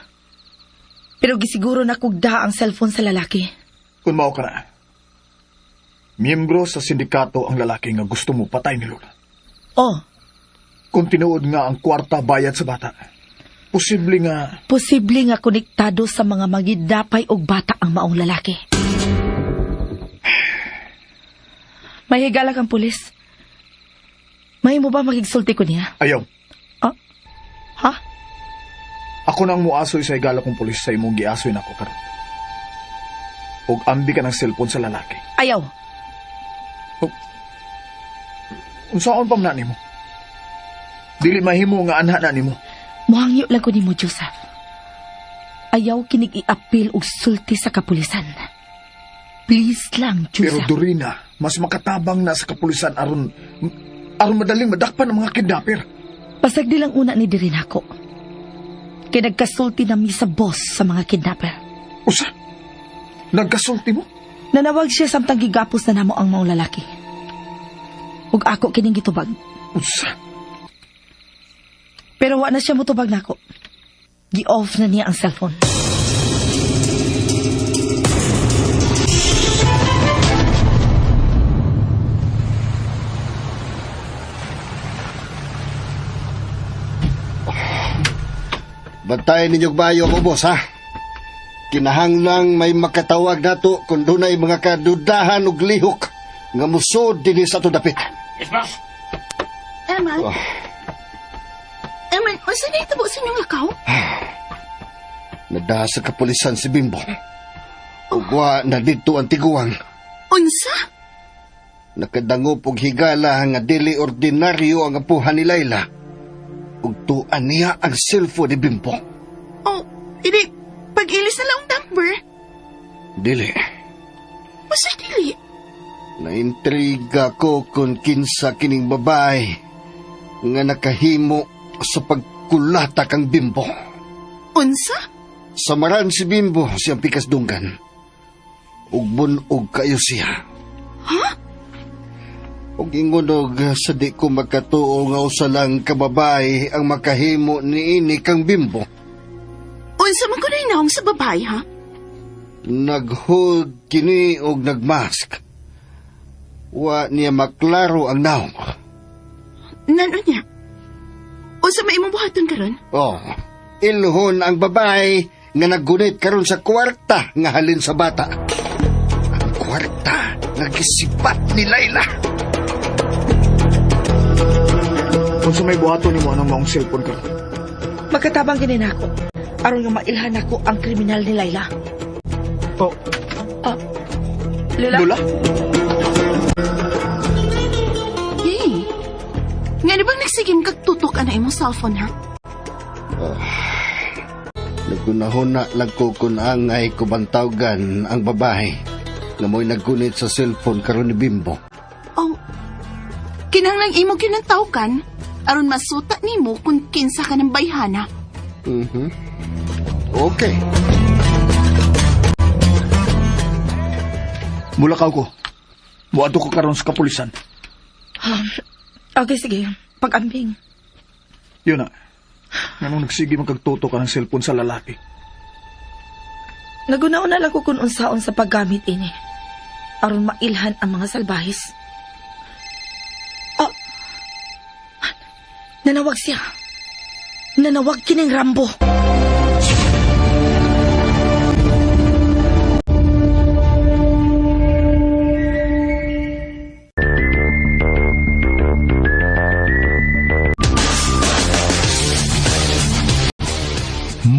Pero gisiguro na kugda ang cellphone sa lalaki. Kung mao ka na, miyembro sa sindikato ang lalaki nga gusto mo patay ni Lola. Oh, Kung tinuod nga ang kwarta bayad sa bata, posible nga posible nga konektado sa mga magidapay og bata ang maong lalaki. May higala kang pulis. May mo ba makigsulti ko niya? ayaw. Ah? Ha? Ako nang muasoy sa higala kong pulis sa imong giasoy nako karon. Og ambi ka ng cellphone sa lalaki. Ayaw. Unsaon pa man na nimo? Dili mahimo nga anha na nimo. Muhangyo lang ko nimo, Joseph. Ayaw kinig iapil og sulti sa kapulisan. Please lang, Pero Joseph. Dorina, mas makatabang na sa kapulisan aron aron madaling madakpan ang mga kidnapper. Pasag di lang una ni diri nako. Kay nagkasulti na mi sa boss sa mga kidnapper. Usa? Nagkasulti mo? Nanawag siya samtang gigapos na namo ang maong lalaki. Ug ako kining gitubag. Usa? Pero wa na siya motubag nako. Gi-off na niya ang cellphone. Bantayan ninyo bayo ang ubos, ha? Kinahanglang may makatawag nato kung dunay mga kadudahan og lihok nga musod dinhi sa ato dapit. Yes, boss. Eman? Oh. Eman, unsa na itabo sa inyong lakaw? Nadaha sa kapulisan si Bimbo. Ugwa na dito ang tiguang. Unsa? Nakadangop og higala nga dili ordinaryo ang apuhan ni Layla. Ug tuan niya ang cellphone ni Bimbo. Oh, ili, pag-ilis na lang ang number. Dili. Unsa dili? Naintriga ko kung kinsa kining babae nga nakahimo sa pagkulata kang Bimbo. Unsa? Samaran si Bimbo siyang pikas dunggan. Ug bunog kayo siya. Ha? Ug ingonog sa di ko makatuo nga usa lang ka babae ang makahimo niini kang Bimbo. Unsa man kuno'y naong sa babae, ha? Naghood kini og nagmask. Wa niya maklaro ang naong. Nano niya? Unsa may imong buhaton karon? Oh, ilhon ang babae nga naggunit karon sa kwarta nga halin sa bata. Ang kwarta nga gisipat ni Layla. Kung sa may buhaton nimo anong maong cellphone karon. Magkatabang gini nako. Aron nga mailhan nako ang kriminal ni Layla. Oh, Ah, Lola? Lola? Hey, nga di bang nagsigim kag tutok ana imong cellphone, ha? Nagunahuna lang ko kung angay kubantawgan ang babae nga mo'y naggunit sa cellphone karon ni Bimbo. Oh, kinahanglang imo kinantawkan aron masuta nimo kung kinsa ka ng bayhana. Mhm. Okay. Mulakaw ko. Muadto ko karon sa kapulisan. Okay, sige. Pag-ambing. Yun na. Nganong nagsige man kag tutok ka ng cellphone sa lalaki. Nagunaon na lang ko kung unsaon sa paggamit ini. Aron mailhan ang mga salbahis. Oh! Nanawag siya. Nanawag kining Rambo.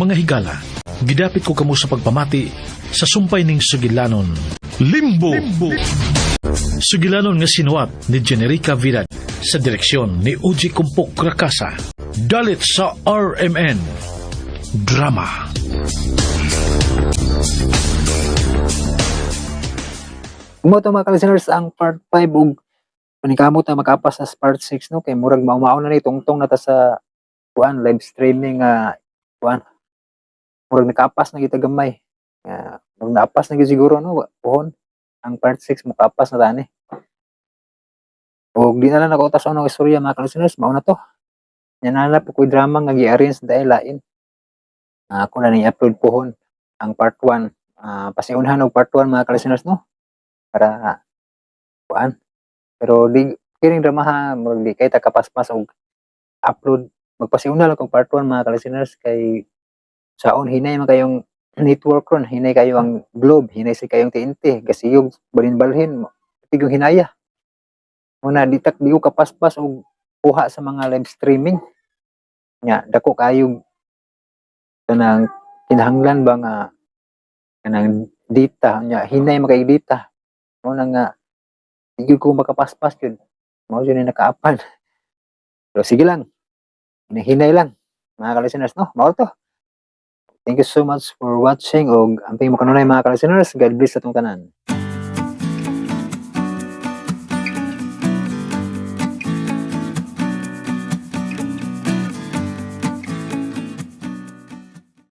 Mga higala, gidapit ko kamo sa pagpamati sa sumpay ning sugilanon. Limbo! Limbo! Sugilanon nga sinuwat ni Generica Vidad sa direksyon ni Uji Kumpok Rakasa. Dalit sa RMN. Drama. Mo to mga listeners ang part 5 ug panikamot na makapas sa part 6, no, kay murag mao-mao na ni tungtong na ta sa kuan live streaming nga kuan, murag nakapas na kita gamay nga murag naapas na gyud siguro, no, puhon ang part 6 mokapas na tani ug di na lang ako taas ang istorya, mga listeners. Mao na to. Nananap ko drama nga gi-arrange dahil lain. Ako na ni upload puhon ang part 1. Pasiunhan og part 1, mga listeners, no, para kuan. Pero di kining drama ha, murag di kay ta kapaspas og upload. Magpasiuna lang kog part 1, mga ka-listeners, kay saon hinay man kayong network ron, hinay kayo ang Globe, hinay si kayong TNT, gasiyog balhin-balhin tigong hinaya. Muna di tak di ko kapaspas og kuha sa mga live streaming nya. Dako kayo kanang kinahanglan ba nga kanang data nya, hinay man kay data. Mao na nga di gyud ko makapaspas yun, mao jud ni nakaapan. Pero sige lang, hinahinay lang, mga ka-listeners, no. Mao to. Thank you so much for watching og amping mo kanunay, mga ka-listeners. God bless atong tanan.